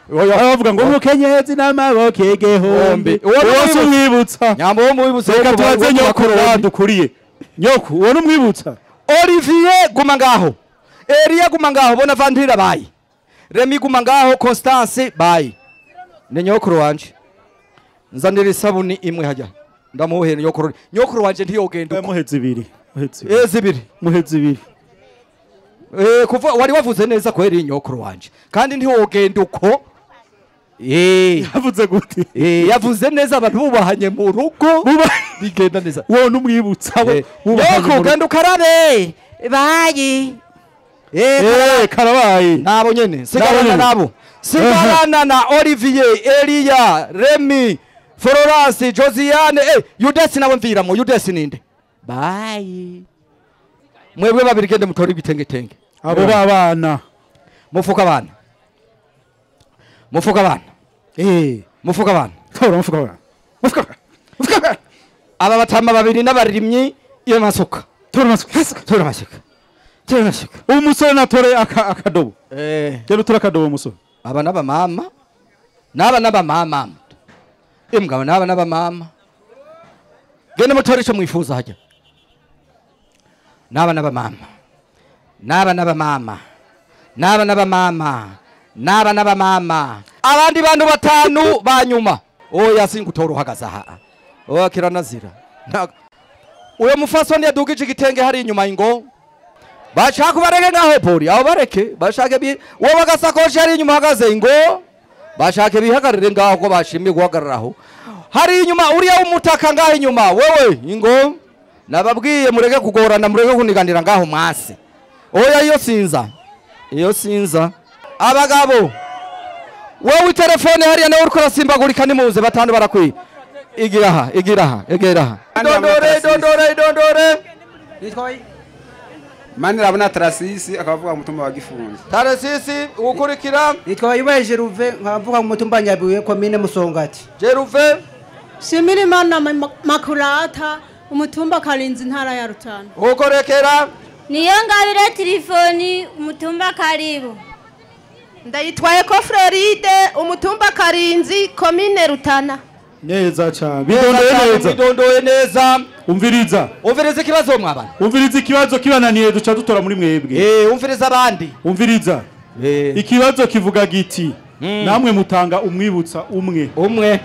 Bavuga ngo umukenyezi n'amaboko igihumbi. Uwo si umwibutsa. Nyambo uwo mwibutsa. Reka tubaze nyoko dukuriye. Nyoko uwo numwibutsa. Olivier guma ngaho. Elia guma ngaho Bonaventure abaye. Remi guma ngaho, Constance bye. Ni nyokuru wanje. Nzanira isabuni imwe hajya. Ndamuhe nyokuru. Nyokuru wanje ntiyogenda uko. Muheze ibiri. Zibiri. Muheze ibiri. Kuva wari wavuze neza kweri nyokuru wanje. Kandi ntiwogenda uko. Yavuze gute? Yavuze neza abantu bubahanye mu rugo. Bigenda neza. Wowe numwibutsa we. Nyoko genda ukarabe. Bayi. Karabaye. Nabo nyene. Sigarana nabo. Sigarana na Olivier, Elia, Remy, Florence, Josiane, Yudesi nawe mviramo, Yudesi ninde? Bayi. Mwebwe babiri gende mutora ibitengetenge. Abo babana. Mufuka abana. Mufuka abana. Mufuka abana. Tora mufuka abana. Mufuka. Mufuka. Aba batama babiri n'abarimyi iyo masuka. Tora masuka. Tora masuka. Tora masuka. Umusore natore akadobo. Gero tora akadobo umusore. Aba naba mama. Naba naba mama. Imbwa naba naba mama. Gende mutore ico mwifuza hajya. Naba naba mama. Naba naba mama. Naba naba mama. Naba naba mama. Abandi bantu batanu banyuma. Oya singutora uhagaze aha. Oya kiranazira. Uyo mufasoni yadugije igitenge hari inyuma ingo. Bashaka kubareke ngaho pori. Aho bareke bashake bi uwo bagasakoshi hari inyuma hagaze ingo. Bashake bihagarire ngaho ko bashimye guhagararaho. Hari inyuma uriya umutaka ngaho inyuma wewe ingo. Nababwiye mureke kugorana mureke kuniganira ngaho mwase. Oya iyo sinza. Iyo sinza. Abagabo wewe telefone hariya nawe uriko urasimbagurika nimuze batanu barakwiye. Igiraha igiraha igiraha. Dondore dondore dondore. Manirabona Tarasisi akavuga umutumba wa Gifunzo. Tarasisi ukurikira. Nitwa Yubaye Jeruve nkavuga umutumba Nyabiwe komine Musongati. Jeruve. Shimirimana Makurata umutumba Karinzi ntara ya Rutana. Ukorekera. Niyongabire Telefoni umutumba Karibu. Ndayitwaye ko Floride umutumba Karinzi komine Rutana. Neza cyane. Bidondoye neza. Bidondoye neza. Umviriza. Umviriza ikibazo mwabana. Umviriza ikibazo kibananiye duca dutora muri mwebwe. Umviriza abandi. Umviriza. Ikibazo kivuga giti. Namwe mutanga umwibutsa umwe. Umwe.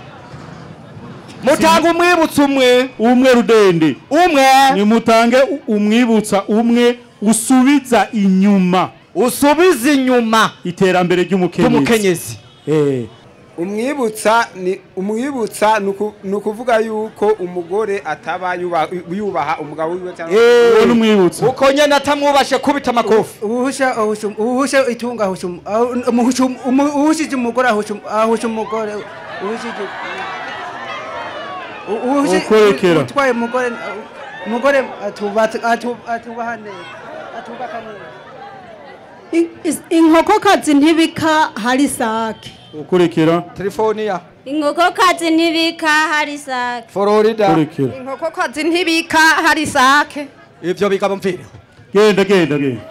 Mutanga umwibutsa umwe. Umwe rudende. Umwe. Ni mutange umwibutsa umwe usubiza inyuma. Usubiza inyuma iterambere ry'umukenyezi. Umwibutsa ni umwibutsa nukuvuga yuko umugore ataba yubaha umugabo wiwe cyangwa n'umwibutsa uko nyene atamwubashe kubita makofi. Uhusha uhusha itunga ahusha uhushije umugore ahusha umugore uhushije uhushije utwaye umugore umugore atubaha neza atubaka neza. Inkokokazi ntibika hari sake. Ukurikira. Telefonia. Inkokokazi ntibika hari sake. Florida. Ukurikira. Inkokokazi ntibika hari sake. Ivyo bigabo mvire. Genda genda genda.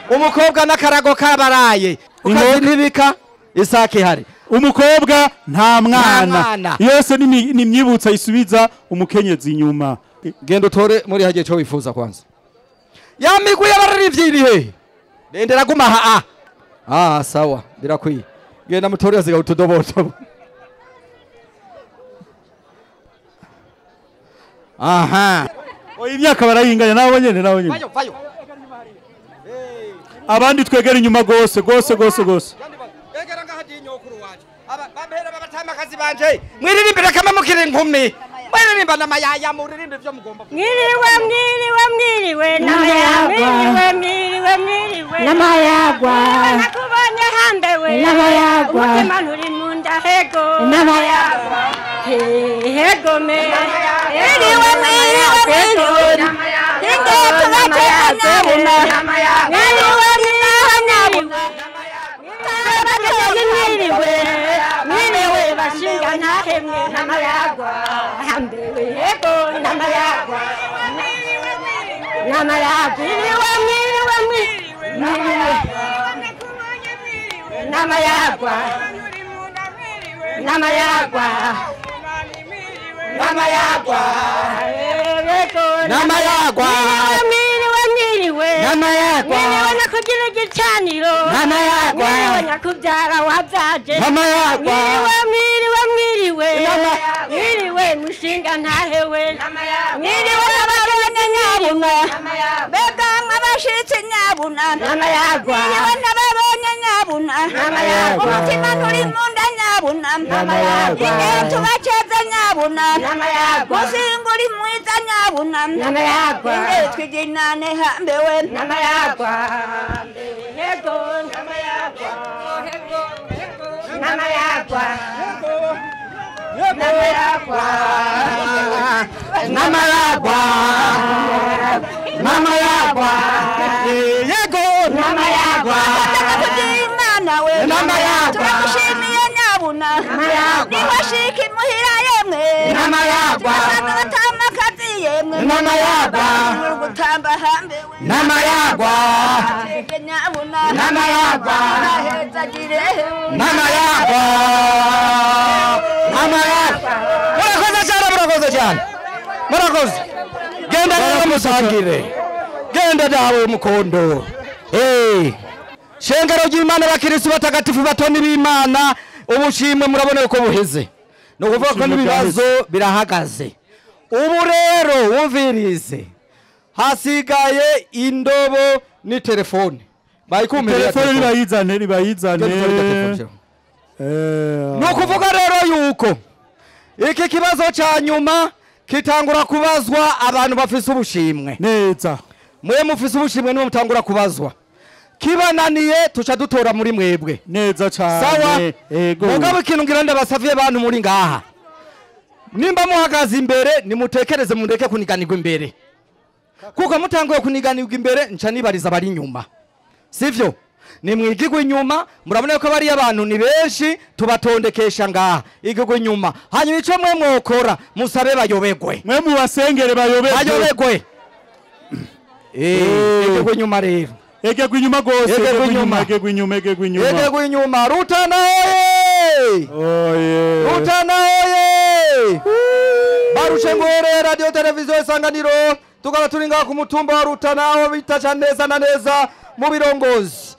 Umukobwa n'akarago kabaraye. Ukazi ntibika isake hari. Umukobwa nta mwana. Yose ni myibutsa isubiza umukenyezi inyuma. Genda utore muri hagiye cyo wifuza kwanza. Ya migwi y'abarivyi iri he? Ndendera guma ha a. Sawa birakwiye. Genda mutore asiga utudoboto. Aha. Oya imyaka barayinganya nabo nyene nabo nyene. Vayo vayo. Abandi twegera inyuma gose gose gose gose. Egera ngaha dinyokuru waje. Aba bampera babatamakazi banje. Mwiririmbira kama mukiri inkumi. Mwiririmba namayaya muririmba ivyo mugomba. Mwiriwe mwiriwe mwiriwe namayagwa. Mwiriwe mwiriwe mwiriwe namayagwa. Nakubonye hambewe namayagwa. Umutima nturi mu nda hego namayagwa. Hego me. Mwiriwe mwiriwe mwiriwe namayagwa. Inge tubace mwiriwe mwiriwe mwiriwe mwiriwe bashinga ntahemwe namayagwa. Hambewe hego namayagwa. Namayagwa. Mwiriwe mwiriwe mwiriwe namayagwa. Namayagwa. Namayagwa. Namayagwa. Mwiriwe mwiriwe. Nama yagwa. Mwiriwe nyakugira igicaniro. Nama yagwa. Mwiriwe nyakubyara wabyaje. Nama yagwa. Mwiriwe mwiriwe mwiriwe. Mwiriwe mushinga ntahewe. Mwiriwe n'abageni nyabuna. Mbega mwabashitsi nyabuna. Nama yagwa. Mwiriwe n'ababonye nyabuna. Nama yagwa. Umutima nturi munda nyabuna. Nama yagwa. Igihe tubaceze nyabuna. Nama yagwa. Musinga uri mwiza nyabuna. Nama yagwa. Igihe twiginane hambewe. Nama yagwa. Hego. Nama yagwa. Hego. Nama yagwa. Nama yagwa. Nama yagwa. Nama yagwa. Yego. Nama yagwa. Imana we. Nama yagwa. Turagushimiye nyabuna. Nama yagwa. Niwashika imuhira yemwe. Nama yagwa. Tugasanga batamakazi yemwe. Nama yagwa. Gutamba hambewe. Nama yagwa. Chege nyabuna. Nama yagwa. Ahezagire. Nama yagwa. Nama yagwa. Murakoze cyane, murakoze cyane. Murakoze. Genda rero musangire. Genda dawe mukondo. Shengero ry'Imana bakirisu batagatifu batoni b'Imana ubushimwe murabona uko buheze. No kuvuga ko n'ibibazo birahagaze. Ubu rero wumvirize. Hasigaye indobo ni telefone. Bayikumira telefone nibayizane nibayizane. No kuvuga rero yuko iki kibazo ca nyuma kitangura kubazwa abantu bafise ubushimwe. Neza. Mwe mufise ubushimwe niwe mutangura kubazwa. Kibananiye tuca dutora muri mwebwe. Neza cyane. Sawa. Ego. Mugabo ikintu ngira ndabasavye abantu muri ngaha. Nimba muhagaze imbere nimutekereze mundeke kuniganirwa imbere. Kuko mutanguye kuniganirwa imbere nca nibariza bari inyuma. Sivyo? Nimwigirwe inyuma murabona ko bari abantu ni benshi tubatondekesha ngaha igirwe inyuma. Hanyuma ico mwe mwokora musabe bayobegwe. Mwe mubasengere bayobegwe. Bayobegwe. Igirwe inyuma rero. Egegwe inyuma gose, egegwe inyuma, egegwe inyuma, egegwe inyuma. Egegwe inyuma. Rutana oye! Oye! Rutana oye! Barushe ngwere radio televiziyo Isanganiro tukaba turi ngaha ku mutumba wa Rutana aho bita neza na neza mu birongozi.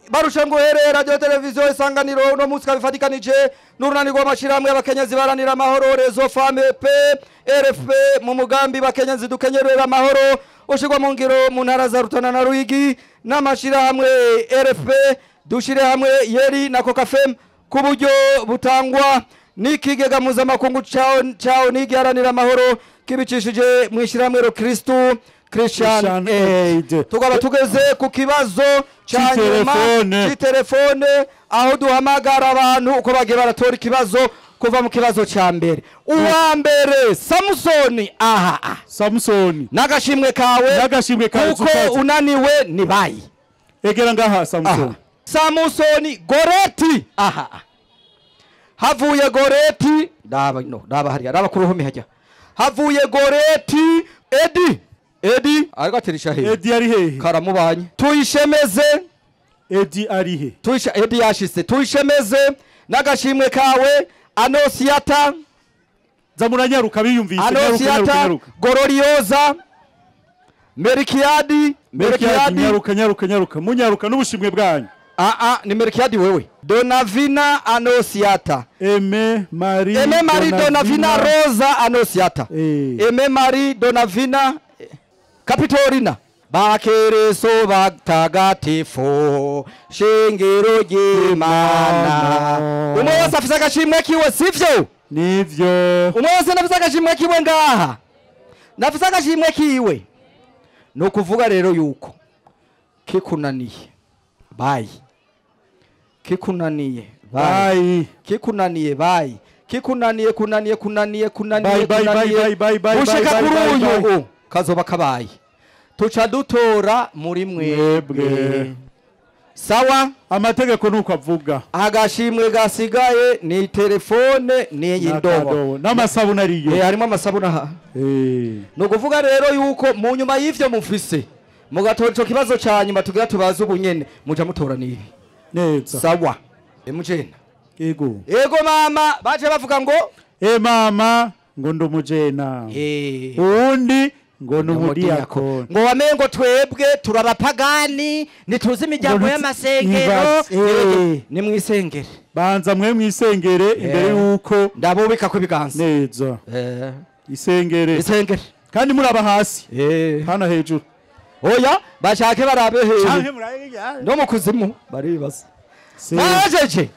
Barushe ngwere radio televiziyo Isanganiro uno munsi kabifatikanije n'urunani rw'amashirahamwe y'abakenyezi baranira amahoro Rezo Femme P RFP mu mugambi bakenyezi dukenyerera amahoro ushirwa mu ngiro mu ntara za Rutana na Ruyigi n'amashirahamwe RFP dushire hamwe Yeri na Kokafem ku buryo butangwa n'ikigega mpuzamakungu cao n'igiharanira amahoro kibicishije mu ishyirahamwe Kristu Christian Aid. Tukaba tugeze ku kibazo ca nyuma c'itelefone aho duhamagara abantu uko bagiye baratora ikibazo kuva mu kibazo ca mbere. Uwa mbere Samusoni. Aha Samusoni n'agashimwe kawe, n'agashimwe kawe kuko unaniwe ni bayi. Egera ngaha Samusoni. Samusoni Goreti. Aha havuye Goreti daba no daba hariya daba ku ruhome hajya havuye Goreti. Edi Edi ariko atirisha he? Edi ari hehe? Karamubanye. Tuyishemeze. Edi ari he? Tuyisha Edi yashise. Tuyishemeze n'agashimwe kawe. Anosiata zamuranyaruka biyumvise. Anosiata Gororioza Merikiadi. Merikiadi nyaruka nyaruka nyaruka munyaruka n'ubushimwe bwanyu. Ni Merikiadi wewe. Donavina Anosiata. Aime Marie. Aime Marie Donavina Rosa Anosiata. Aime Marie Donavina Kapitorina. Bakereso batagatifu shingiro ry'Imana. Umwe wese afise agashimwe kiwe, sivyo? Nivyo. Umwe wese afise agashimwe kiwe ngaha. Nafise agashimwe kiwe. No kuvuga rero yuko kikunaniye bayi, kikunaniye bayi, kikunaniye bayi, kikunaniye kunaniye kunaniye kunaniye kunaniye gushika kuri uyu kazoba kabaye. Tuca dutora muri mwebwe. Sawa, amategeko nuko avuga. Agashimwe gasigaye ni telefone ni indobo n'amasabune ariyo. Harimo amasabune aha. No kuvuga rero yuko mu nyuma y'ivyo mufise mugatora ico kibazo ca nyuma tugira tubaze ubunyene muja mutora nibi. Neza. Sawa. Mujena. Ego. Ego mama baje bavuga ngo mama ngo ndumujena. Uwundi Ngo ni umudiyakoni. Ngo wamengo twebwe turabapagani, ntituzi imiryango y'amasengero. Ni mwisengere. Banza mwe mwisengere imbere yuko ndabubika ku biganza. Neza. Isengere. Isengere. Kandi muraba hasi. Hano hejuru. Oya, bashake barabe hejuru. No mu kuzimu baribaza. Mwahejeje.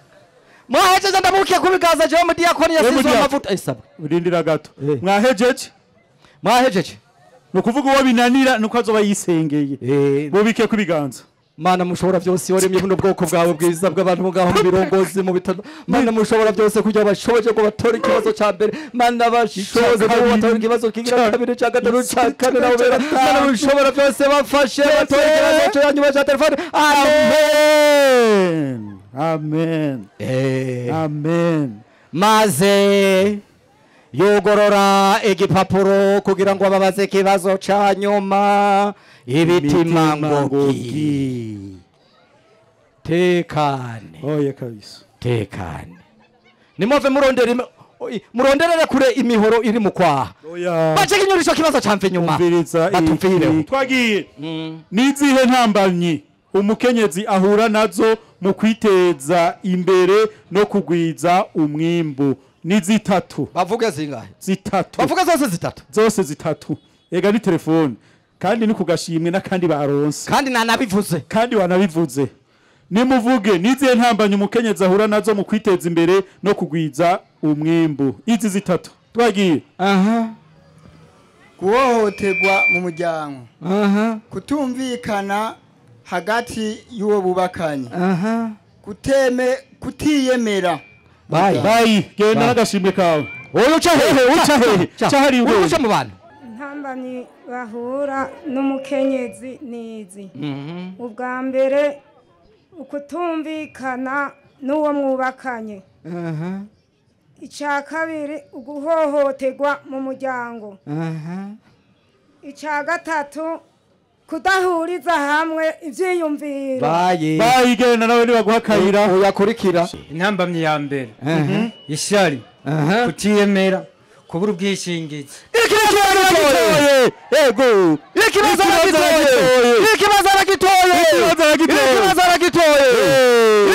Mwahejeje ndabukiye ku biganza je umudiyakoni yasizwe amavuta isabwe. Urindira gato. Mwahejeje. Mwahejeje. Nukuvuga uwo binanira nuko azoba yisengeye. Bubike ku biganza. Mana mushobora byose waremye buno bwoko bwawe bwiza bw'abantu ngaho mu birongozi mu bitaro. Mana mushobora byose kugira bashoboje ko batora ikibazo ca mbere. Mana bashoboze ko batora ikibazo kigira kabiri ca gatatu ca kane naho bera. Mana mushobora byose bafashe batora ikibazo cyo nyuma ca telefone. Amen. Amen. Amen. Maze yugorora igipapuro kugira ngo ababaze ikibazo ca nyuma. Ibitima ngogi. Tekane. Oya kabisa. Tekane. Nimove murondere muronderere kure imihoro iri mu kwaha. Oya. Bace kinyurisho kibazo camve nyuma. Batupfireho. Twagiye. Nizihe ntambamyi umukenyezi ahura nazo mu kwiteza imbere no kugwiza umwimbu? Ni zitatu. Bavuge zingahe? Zitatu. Bavuge zose zitatu. Zose zitatu. Ega ni telefone. Kandi ni kugashimwe nakandi baronse. Kandi nanabivuze. Kandi wanabivuze. Nimuvuge nizihe ntambamyi umukenyezi ahura nazo mu kwiteza imbere no kugwiza umwimbu? Izi zitatu. Twagiye. Aha. Guhohoterwa mu muryango. Aha. Kutumvikana hagati y'uwo bubakanye. Aha. Kutiyemera. Bye. Bye. Genda n'agashimwe kawe. Oyo uca hehe, uca hehe. Ca hari uwo. Uca mu bantu. Intambamyi bahura n'umukenyezi nizi. Ubwa mbere ukutumvikana n'uwo mwubakanye. Icya kabiri uguhohoterwa mu muryango. Icya gatatu kudahuriza hamwe ivyiyumviro. Bayi. Bayi genda nawe nibaguha akayira. Uyakurikira. Intambamyi ya mbere. Ishari. Kutiyemera. Kubura ubwishingizi. Ikibazo aragitoye. Ego. Ikibazo aragitoye. Ikibazo aragitoye. Ikibazo aragitoye.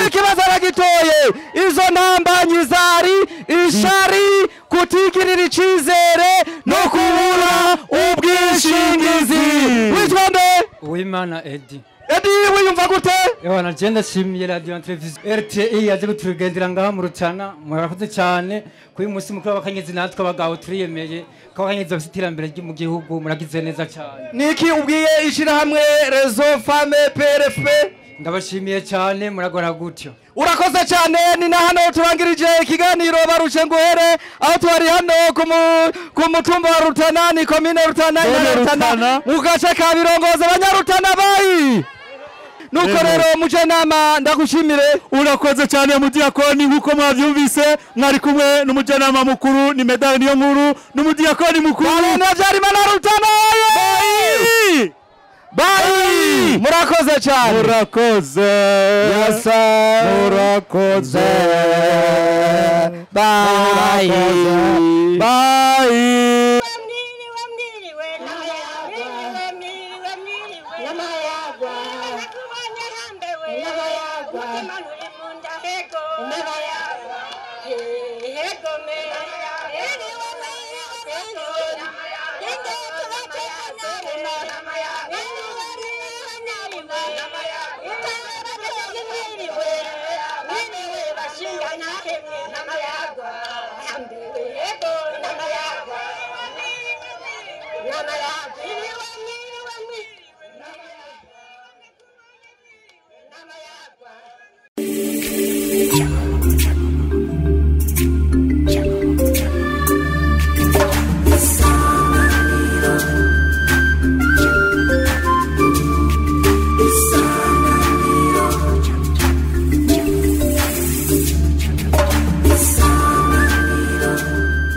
Ikibazo aragitoye. Izo ntambamyi zari ishari, kutigirira icizere no kubura ubwishingizi. Witwa nde? Uwimana Edi. Edi wiyumva gute? Ewa na je ndashimiye radio television RTI yaje kutugendera ngaha mu Rutana. Murakoze cyane kuri uyu munsi mukuru w'abakenyezi natwe abagabo turiyemeye ko abakenyezi bafite iterambere mu gihugu. Muragize neza cyane. Niki ubwiye ishirahamwe Réseau Femme PRFP? Ndabashimiye cyane, muragora gutyo. Urakoze cyane. Ni na hano turangirije ikiganiro barushe nguhere, aho twari hano ku mutumba wa Rutana, ni komine Rutana, Rutana mu gace ka Birongozi. Abanyarutana bayi. Nuko rero mujenama ndagushimire. Urakoze cyane mudiyakoni, nkuko mwavyumvise mwari kumwe n'umujenama mukuru ni Medali niyo nkuru n'umudiyakoni mukuru Habyarimana Rutana. Bayi. Bayi. Murakoze cyane. Murakoze. Yasa. Murakoze. Bayi. Bayi. Namaya.